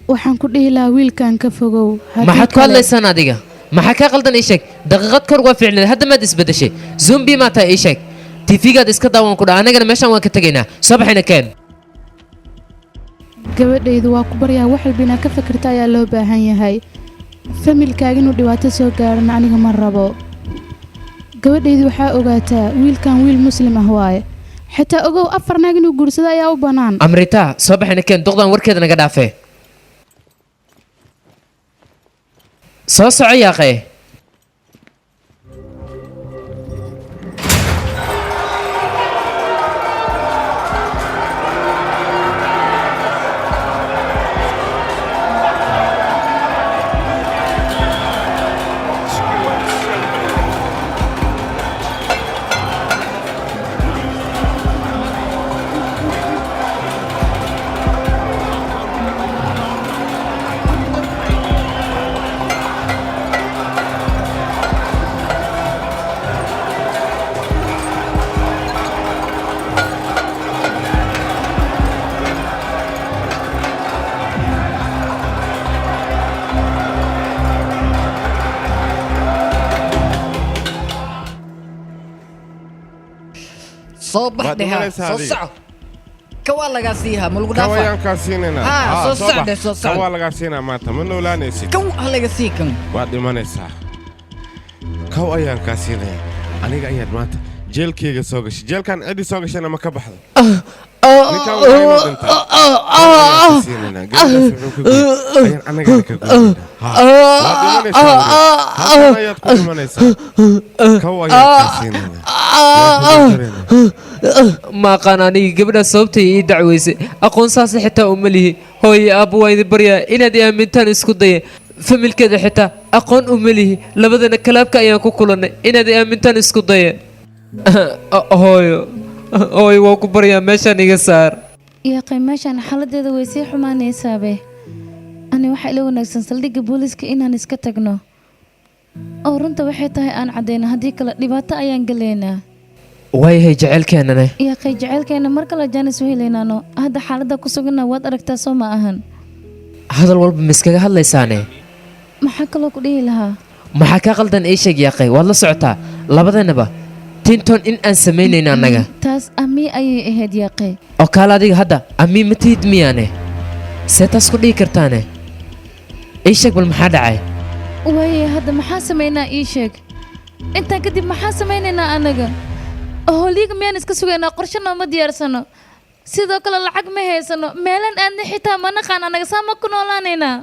Waxaan ku dhihi lahaa wiilkan ka fogow. Haddii Maxaad ku hadlaysaan adiga? Maxaa kaa qaldan, ii sheeg. Daqiiqad kor waa ficneed, hadda maad isbedeshay? Zombie maa tahay, ii sheeg. TV-gaad iska daawan ku dha, annagana meeshaan waan ka tegaynaa. Soo baxayna, keen. Gabadhaydu, waa ku baryaa, wax walba inaad ka fikirta ayaa loo baahan yahay. Familkaaga inuu dhibaato soo gaarana aniga ma rabo. Gabadhaydu, waxaa ogaataa wiilkan wiil muslim ah waaye. Xitaa ogow, afar naag inuu guursado ayaa u bannaan. Amrita, soo baxayna, keen. Duqdan warkeeda naga dhaafee. Soo soco yaaqee. Soo bax. Waad Dheha. imanaysaa Soo adiga. soco, ka waa lagaa siihaa, ma lagu dhaafaa? Kawayaan kaa siinaynaa. Haa, Haa, soo soo bax. socde, soo socde. Kan waa lagaa siinaa maanta, ma noolaanaysid. Kan ha laga sii kan. Waad dhimanaysaa. Kaw ayaan kaa siinaya. Aniga ayaad maanta jeelkayga soo gashay. Jeelkan ciddii soo gashayna ma ka baxdo. Ninkan waa inuu dhintaa. Kaw ayaan kaa siinaynaa. Gabadhaas wuxuu ka gooyay ayaan anagana ka gooyaynaa. Haa, waad dhimanaysaa adiga. Halkan ayaad ku dhimanaysaa. Kaw ayaan kaa siinaynaa. Ma aqaan aniga gabadha sababtay ii dacweysay. Aqoon saasa xitaa uma lihi. Hooye, aabba, waa idin baryaa inaad i aamintaan isku daya. Familkeeda xitaa aqoon uma lihi. Labadana kalaabka ayaan ku kulannay. Inaad i aamintaan isku daya. Hooyo, hooyo, waa ku baryaa, meeshaan iga saar. Yaaqay, meeshaan xaaladeeda way sii xumaanaysaabe. Ani waxaa ila wanaagsan saldhigga booliiska inaan iska tagno oo runta waxay tahay aan caddayno. Haddii kale dhibaato ayaan galaynaa. Waayahay, jecelkeenane? Yaaqay, jecelkeena mar kale jaanis u helaynaano. Hadda xaaladda ku suganna waad aragtaa, soo ma ahan? Hadal walba ma iskaga hadlaysaane? Maxaa kaloo ku dhihi lahaa? Maxaa kaa qaldan, ii sheeg yaaqay. Waad la socotaa labadeenaba Tinton in aan samaynayna annaga. Taas ami ayay ahayd yaaqe. Oo kaale adiga hadda ami ma tihid miyaane? See taas ku dhihi kartaane? Ii sheeg bal maxaa dhacay? Waaye hadda maxaa samaynaa ii sheeg. Intaan kadib maxaa samaynaynaa annaga? Holiga miyaan iska sugaynaa? Qorshe nooma diyaarsano. Sidoo kale lacag ma haysano. Meelan aadna xitaa ma naqaan annaga, saa ma ku noolaanaynaa?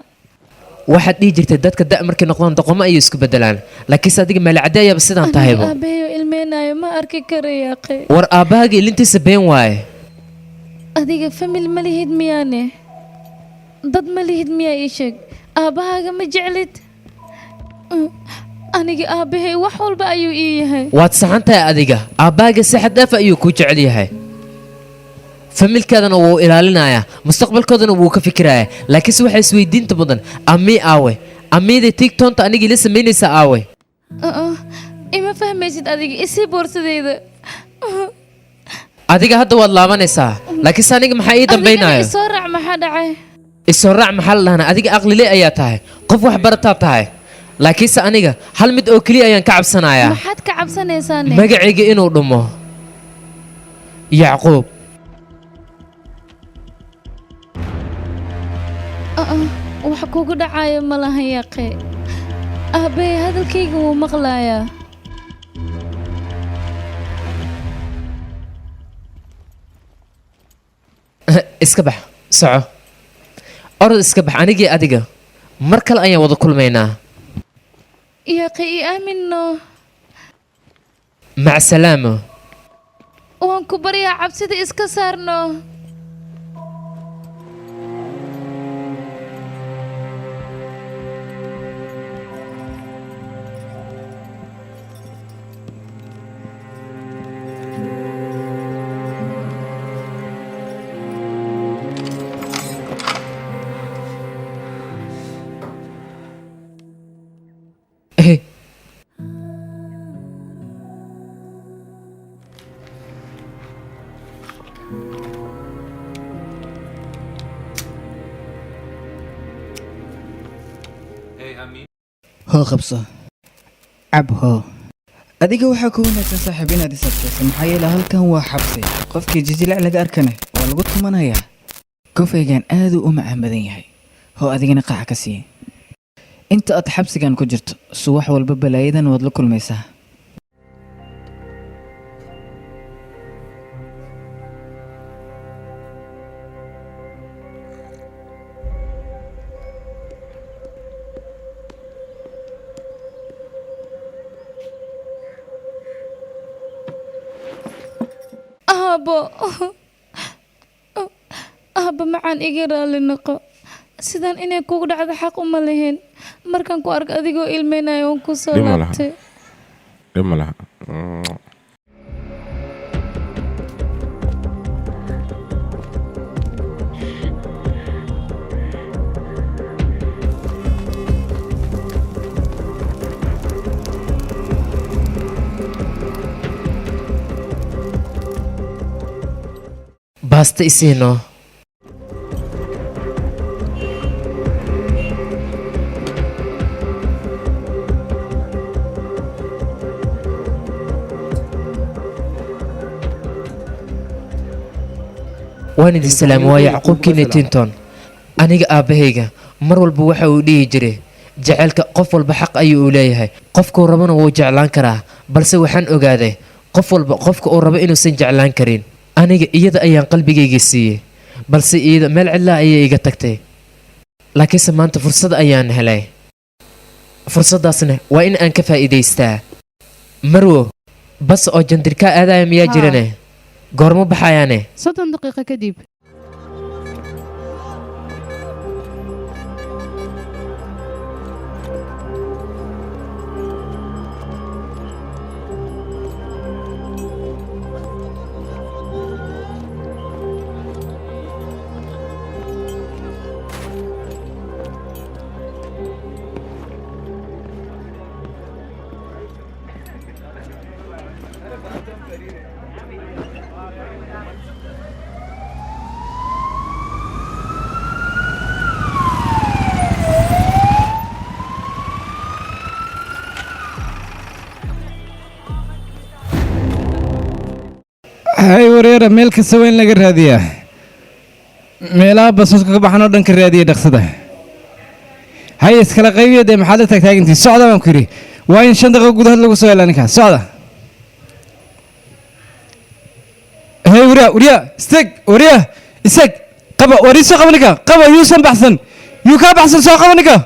Waxaad dhihi jirtay dadka da' markay noqdaan doqomo ayay isku bedelaan, laakiinse adiga maalacadde ayaaba sidaan tahaybo. Aabahayo ilmeynayo ma arki karo yaaqe. War aabbahaaga ilintiisa been waaye. Adiga famil ma lihid miyaane? Dad ma lihid miyaa ii sheeg? Aabbahaaga ma jeclid? Aniga aabbahay wax walba ayuu ii yahay. Waad saxan tahay adiga. Aabbahaaga si xad dhaaf ayuu kuu jecel yahay. Familkaadana wuu ilaalinayaa, mustaqbalkoodana wuu ka fikirayaa, laakiinse waxaa isweydiinta mudan amii aawe? Amiida tigtoonta aniga ila samaynaysa aawe? Ima fahmaysid adiga, isii boorsadayda. Adiga hadda waad laabanaysaa, laakiinse aniga maxaa ii Adigana dambaynayo? isoo raac, maxaa dhacay? Isoo raac maxaa la dhahnaa? Adiga aqlile ayaa tahay, qof wax barataa tahay, laakiinse aniga hal mid oo keliya ayaan ka cabsanayaa. Maxaad ka cabsanaysaane? Magacayga inuu dhumo. Yacquub. Wax kugu dhacayo ma lahan yaaqe. Aabbahay hadalkayga wuu maqlayaa. Iska bax, soco, orod iska bax. Anigii adiga mar kale ayaan wada kulmaynaa. Yaaqe, ii aaminno. Mac salaamo. Waan ku baryaa, cabsida iska saarno. Hey. Hoo, qabso, cab hoo. Adiga waxaa ku wanaagsan saaxiib inaad is adkayso, maxaa yeele halkan waa xabsi. Qofkii jijilac laga arkana waa lagu tumanayaa. Kofaygan aaduu u macaan badan yahay. Hoo, adigana qaaca ka siiye. Inta aad xabsigan ku jirto subax walba balaayadan waad la kulmaysaa. Aabbo, aabba macaan, iga raalli noqo. Sidaan inay kugu dhacdo xaq uma lahayn. Markaan ku arko adigoo ilmeynayo waan ku soo Dhib ma laha. laabtay. Dhib ma laha. Baasta isiino. Waan idin salaamay, waa Yacquubkiina Tinton. Aniga aabbahayga mar walba waxa uu dhihi jiray jaceylka qof walba xaq ayuu u leeyahay, qofkuu rabana wuu jeclaan karaa, balse waxaan ogaaday qof walba qofka uu rabo inuusan jeclaan karin. Aniga iyada ayaan qalbigayga siiyey, balse iyada meel cidlaa ayay iga tagtay, laakiinse maanta fursad ayaan helay. Fursaddaasna waa in aan ka faa'iidaystaa. Marwo, bas oo jandirkaa aadaya miyaa? Haa. Jirane goormo baxayaane? 30 daqiiqo kadib. Hay wareera, meel kasta waa in laga raadiyaa. Meelaha basaska ka baxan oo dhan ka raadiya dhaqsada. Hay, iskala qaybiya dee, maxaad la taagtaagantiin? Socda baan ku yidhi. Waa in 5 daqiiqo gudahood lagu soo helaa ninkaas. Socda. Hey wariya, wariya, istag, wariya, istag. Qaba, warii, soo qaba ninka, qaba. Yuusan baxsan, yuu kaa baxsan, soo qaba ninka.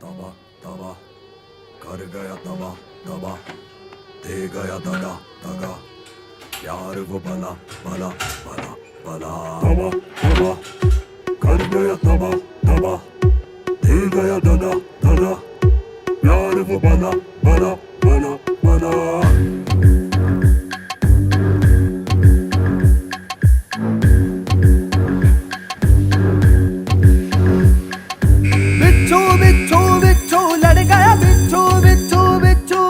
तबाह तबाह कर गया, तबाह तबाह दे गया दगा दगा, प्यार वो भला भला भला भला। तबाह तबाह कर गया, तबाह तबाह दे गया दगा दगा, प्यार वो भला भला भला भला। बिच्छू बिच्छू बिच्छू लड़ गया, बिच्छू बिच्छू बिच्छू,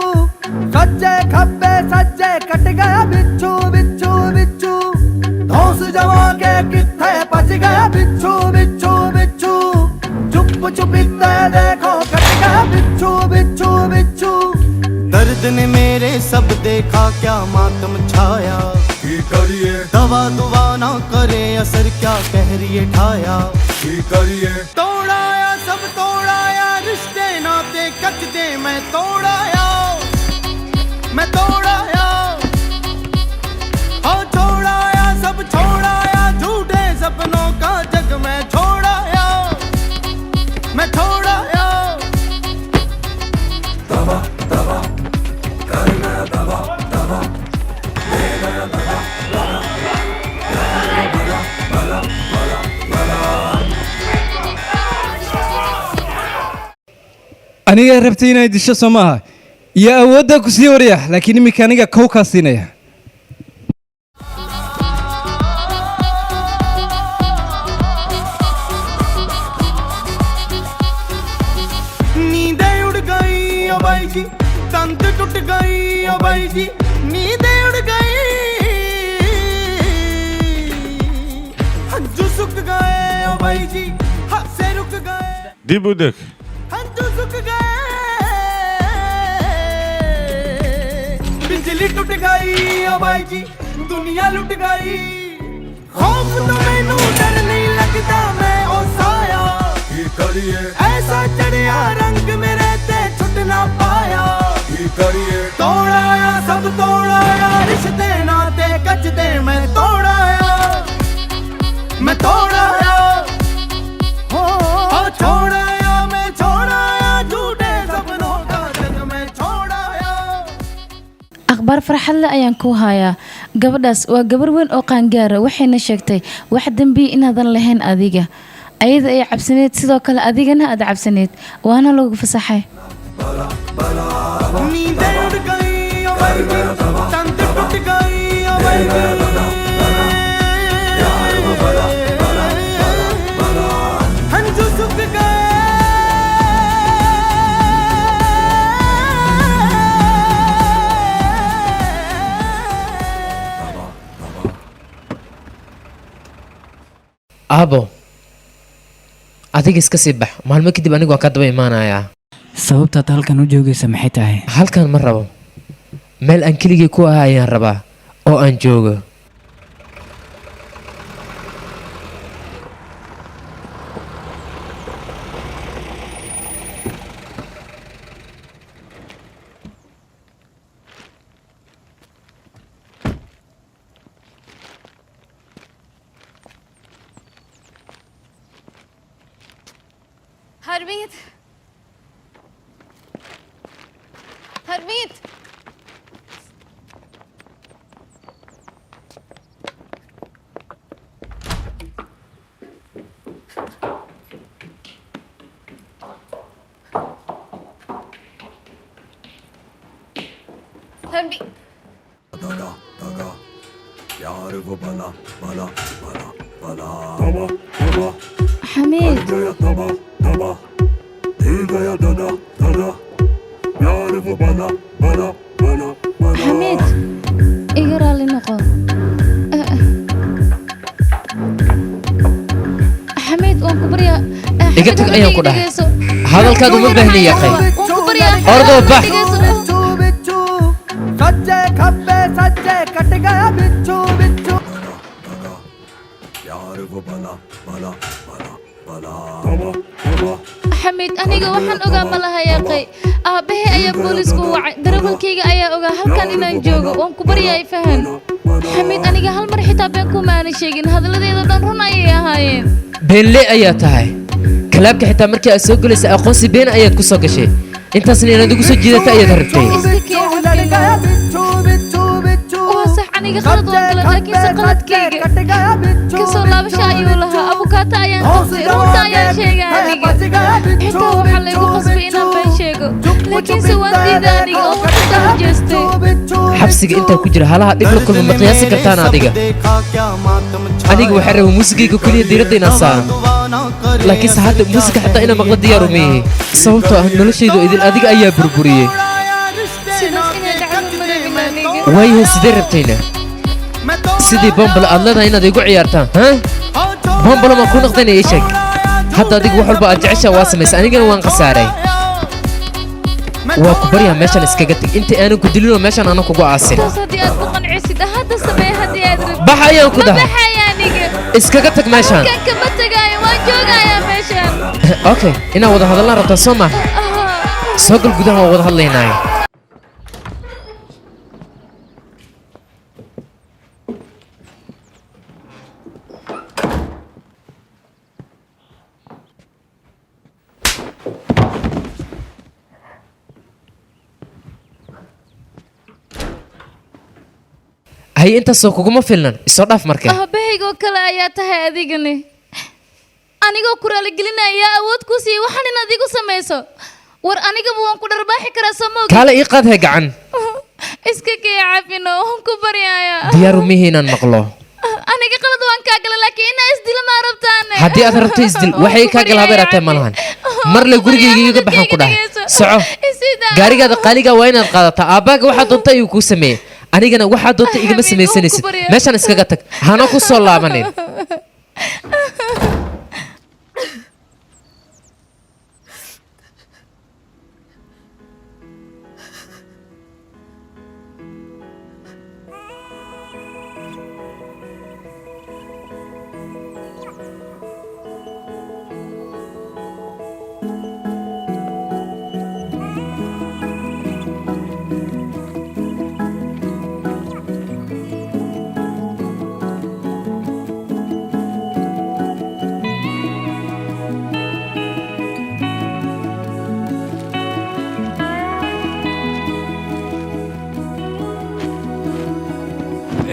सज्जे खब्बे सज्जे कट गया, बिच्छू बिच्छू बिच्छू, धौंस जमा के कित्थे पच गया, बिच्छू बिच्छू बिच्छू, चुप चुपीते देखो कट गया, बिच्छू बिच्छू बिच्छू। दर्द ने मेरे सब देखा, क्या मातम छाया, की करिए दवा दुआ ना करे असर, क्या कहरिए ठाया, की करिए। तोड़ाया सब तोड़ाया, रिश्ते नाते कचदे मैं तोड़ाया, मैं तोड़ाया, हो छोड़ाया सब छोड़ाया, झूठे सपनों का जग मैं छोड़ाया, मैं छोड़ाया। तबाह तबाह कर गया, तबाह तबाह दे गया दगा दगा, प्यार वो भला भला भला भला। Aniga rabtay inay disho, soo maaha? Iyo awoodda ku sii waraya, laakiin iminka aniga kow kaa siinaya. नींदें उड़ गई ओ भाई जी, तंद टूट गई ओ भाई जी, नींदें उड़ गई, हंझू सुक गए ओ भाई जी, हासे रुक गए, Dib u deg. हंझू सुक गए, बिजली टूट गई ओ भाई जी, दुनिया लुट गई, खौफ तो मैनू डर नहीं लगता, मैं ओ साया, की करिए ऐसा चढ़िया रंग मेरे ते छुट ना पाया, की करिए। तोड़ाया सब तोड़ाया, रिश्ते नाते कचदे मैं तोड़ाया, मैं तोड़ाया, हो छोड़ाया मैं छोड़ाया, झूठे सपनों का जग मैं छोड़ाया। Akhbaar farxad leh ayaan ku hayaa. Gabadhaas waa gabar weyn oo qaangaara, waxayna sheegtay wax dembi inaadan lahayn adiga. Ayada ay cabsaneyd, sidoo kale adigana aad cabsaneyd, waana lagu fasaxay. नींदें उड़ गई ओ भाई जी, तंद टूट गई ओ भाई जी, हंझू सुक गए। Aabo, adiga iska sii bax. Maalmo kadib anigu waan ka daba imaanayaa. Sababtaad halkan u joogaysa maxay tahay? Halkan ma rabo. Meel aan keligay ku ahaa ayaan rabaa oo aan joogo. Harmeet, Harmeet. Harmeet. दगा दगा प्यार वो भला भला भला भला तबा तबा Xamiid. गया तबा तबा दे गया ददा ददा प्यार वो भला भला भला भला Xamiid, iga raalli noqo. Xamiid, waan ku baryaa. Iga tag ayaan ku dhahay. Hadalkaagu ma baahni yaqay. Waan ku baryaa. Ordoo bax. बिच्छू बिच्छू सज्जे खब्बे सज्जे कट गया बिच्छू बिच्छू प्यार वो भला भला भला भला तबा तबा Xamiid, aniga waxaan ogaa ma laha yaaqay. Aabbahay ayaa boolisku wacay, darawalkayga ayaa ogaa halkan inaan joogo. Waan ku baryaa, i fahan. Xamiid, aniga hal mar xitaa been kuma aanan sheegin, hadalladeeda dhan run ayay ahaayeen. Beenle ayaa tahay. Kalaabka xitaa markii aad soo gelaysa aqoonsi been ayaad ku soo gashay. Intaasna inaad igu soo jiidata ayaad rabtay. Iska kee cafino. Waa sax, aniga qalad waan galay, laakiinse qaladkayga kasoo laabasho ayuu lahaa. Abukaata ayaan qabtay, runta ayaan sheegay aniga. Xitaa waxaa laygu qasbay inaan been sheego, laakiinse waan diiday aniga oo waan ka horjeestay. Xabsiga intaa ku jira halaha dhib la kulma ma qiyaasi kartaan adiga. Aniga waxaa rabay muusigayga keliya diiradda inaan saaro, laakiinse hadda muusika xitaa inaan maqlo diyaar uma ihi, sababtoo ah noloshaydu idin adiga ayaa burburiyey. Sidaas inay dhacdo ma rabin aniga. Waayahay, sidee rabtayna? Sidii bombalo aad leedahay inaad igu ciyaartaan? Ha, bombalo maan ku noqdayna? Ii sheeg hadda. Adiga wax walba aad jeceshaa waa samaysay, anigana waan khasaaray. Waa ku baryaa, meeshan iskaga tag inta aanan ku dilinoo meeshan aanan kugu aasin. Taas haddii aad ku qancisid, hadda samee haddii aad rabtid. Bax ayaan ku Ma dhahay. baxaya aniga. Iskaga tag meeshaan. Halkan kama tagaayo, waan joogayaa meeshan. Okay, inaan wada hadallaan rabtaa soo maaha? Soo gal gudaha, waan wada hadlaynaayo. Hay, intaasoo kuguma filnan? Isoo dhaaf marka. Aabbahaygoo kale ayaa tahay adigani. Anigoo ku raaligelinaya awood kuu siiyey waxaan inaad igu samayso. War anigaba waan ku dharbaaxi karaa, soo ma ogid? Kaale ii qaad he gacan. Iska kee cafino, waan ku baryayaa. Diyaaru mihi inaan maqlo. Aniga qalad waan kaa galay, laakiin inaa isdila maa rabtaane? Haddii aad rabto isdil, waxay kaa gala haba yaraatee ma lahan. Mar le gurigayga iga baxaan ku dhahay. Soco. Gaarigaada qaaligaa waa inaad qaadataa. Aabbaaga waxaa doonta ayuu kuu sameeyey, anigana waxaa doonta igama samaysanaysid. Meeshaan iskaga tag, hana ku soo laabanin.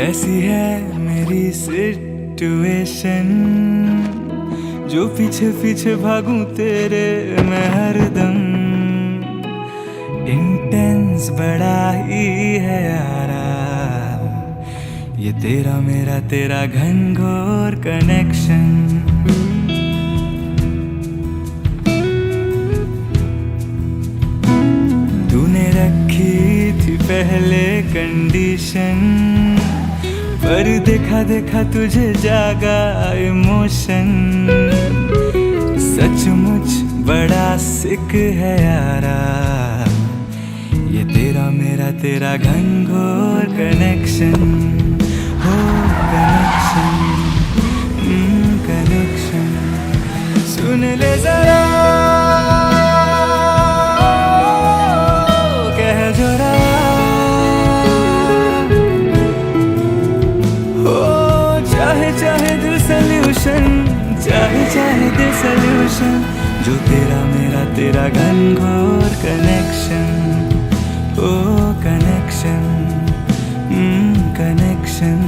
ऐसी है मेरी सिचुएशन, जो पीछे पीछे भागूं तेरे मैं हरदम। इंटेंस बड़ा ही है यारा, ये तेरा मेरा तेरा घनघोर कनेक्शन। तूने रखी थी पहले कंडीशन, पर देखा देखा तुझे जागा इमोशन। सचमुच बड़ा सिक है यारा, ये तेरा मेरा तेरा घनघोर कनेक्शन। हो कनेक्शन, कनेक्शन। सुन ले जरा, कह जो रहा हो। चाहे चाहे दिल सल्यूशन, चाहे चाहे दिल सल्यूशन, जो तेरा मेरा तेरा घनघोर कनेक्शन, ओ कनेक्शन, connection.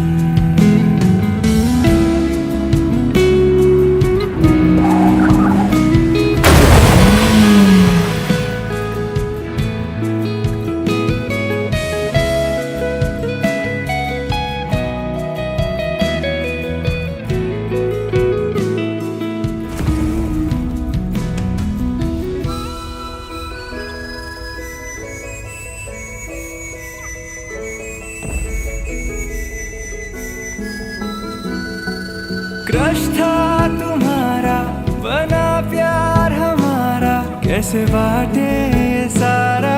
Crush था तुम्हारा, बना प्यार हमारा, कैसे बांटे ये सारा,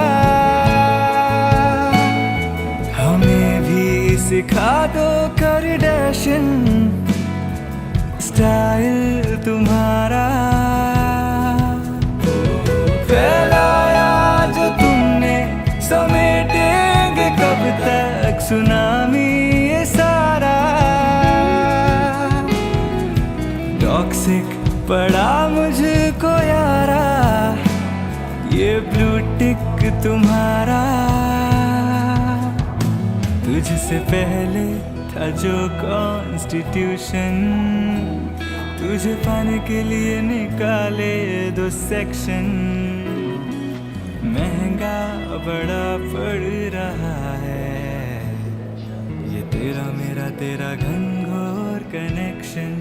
हमें भी सिखा दो करडेशन स्टाइल तुम्हारा। फैलाया जो तुमने, समेटेंगे कब तक सुनामी ये सारा। टॉक्सिक पड़ा मुझको यारा, ये ब्लू टिक तुम्हारा। तुझसे पहले था जो कॉन्स्टिट्यूशन, तुझे पाने के लिए निकाले दो सेक्शन। महंगा बड़ा पड़ रहा है ये तेरा मेरा तेरा घनघोर connection.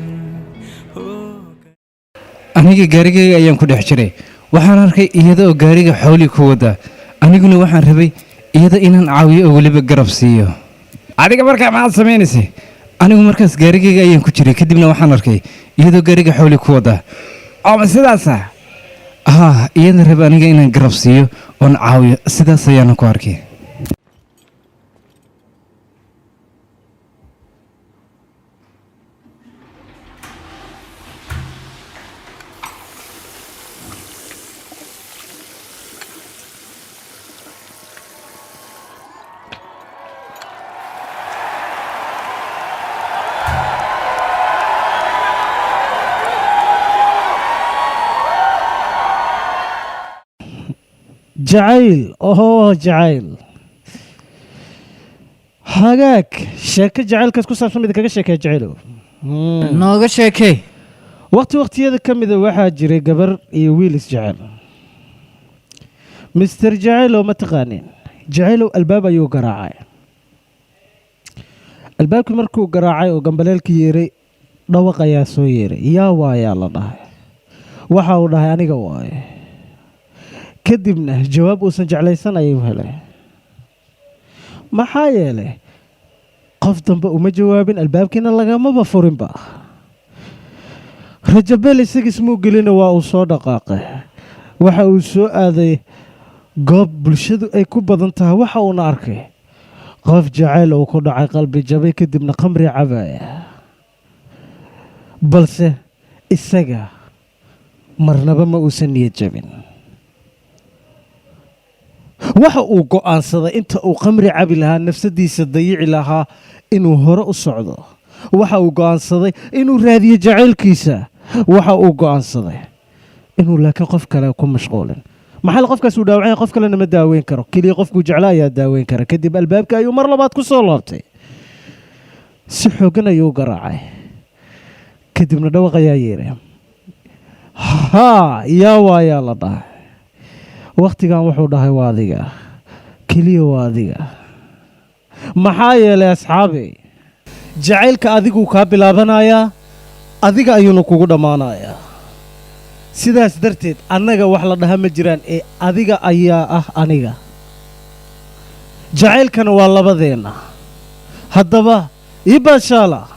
Aniga gaarigayga ayaan ku dhex jiray. Waxaan arkay iyada oo gaariga xooli ku wada. Aniguna waxaan rabay iyada inaan caawiyo oo weliba garab siiyo. Adiga markaa maxaad samaynaysay? Anigu markaas gaarigayga ayaan ku jiray, kadibna waxaan arkay iyadoo gaariga xooli ku wada. Oo ma sidaasa? Haa, iyada raba aniga inaan garab siiyo oon caawiyo, sidaas ayaana ku arkay. Jacayl, oho jacayl, hagaag. Sheeko jacaylkaas ku saabsan mid kaga sheekee jacaylow. Nooga sheekee. Waqti waqtiyada ka mida waxaa jiray gabar iyo wiil isjecel. Mister Jacaylow ma taqaanin Jacaylow? Albaab ayuu garaacay. Albaabkii markuu garaacay oo gambaleelkii yeeray, dhawaq ayaa soo yeeray. Yaa waayaa la dhahay. Waxa uu dhahay, aniga waaye. Kadibna jawaab uusan jeclaysan ayuu helay, maxaa yeelay qof dambe uma jawaabin, albaabkiina lagamaba furinba. Rajabel isagiis muu gelina, waa uu soo dhaqaaqay. Waxa uu soo aaday goob bulshadu ay ku badan tahay. Waxa uuna arkay qof jacayl uu ku dhacay, qalbi jabay, kadibna khamri cabaya, balse isaga marnaba ma uusan niyad jabin. Waxa uu go'aansaday inta uu khamri cabi lahaa, nafsadiisa dayici lahaa, inuu hore u socdo. Waxa uu go'aansaday inuu raadiyo jacaylkiisa. Waxa uu go'aansaday inuu laakiin qof kale ku mashquulin, maxaa qofkaas uu dhaawacay, qof kalena ma daaweyn karo, keliya qofkuu jeclaa ayaa daaweyn kara. Kadib albaabka ayuu mar labaad ku soo laabtay, si xooggan ayuu u garaacay, kadibna dhawaq ayaa yeeray. Haa, yaa waayaa la dhahay. Wakhtigan wuxuu dhahay, waa adiga, keliya waa adiga. Maxaa yeelay asxaabi, jacaylka adiguu kaa bilaabanayaa, adiga ayuuna kugu dhammaanayaa. Sidaas darteed annaga wax la dhaha ma jiraan ee adiga ayaa ah aniga, jacaylkana waa labadeenna. Haddaba ii baashaala.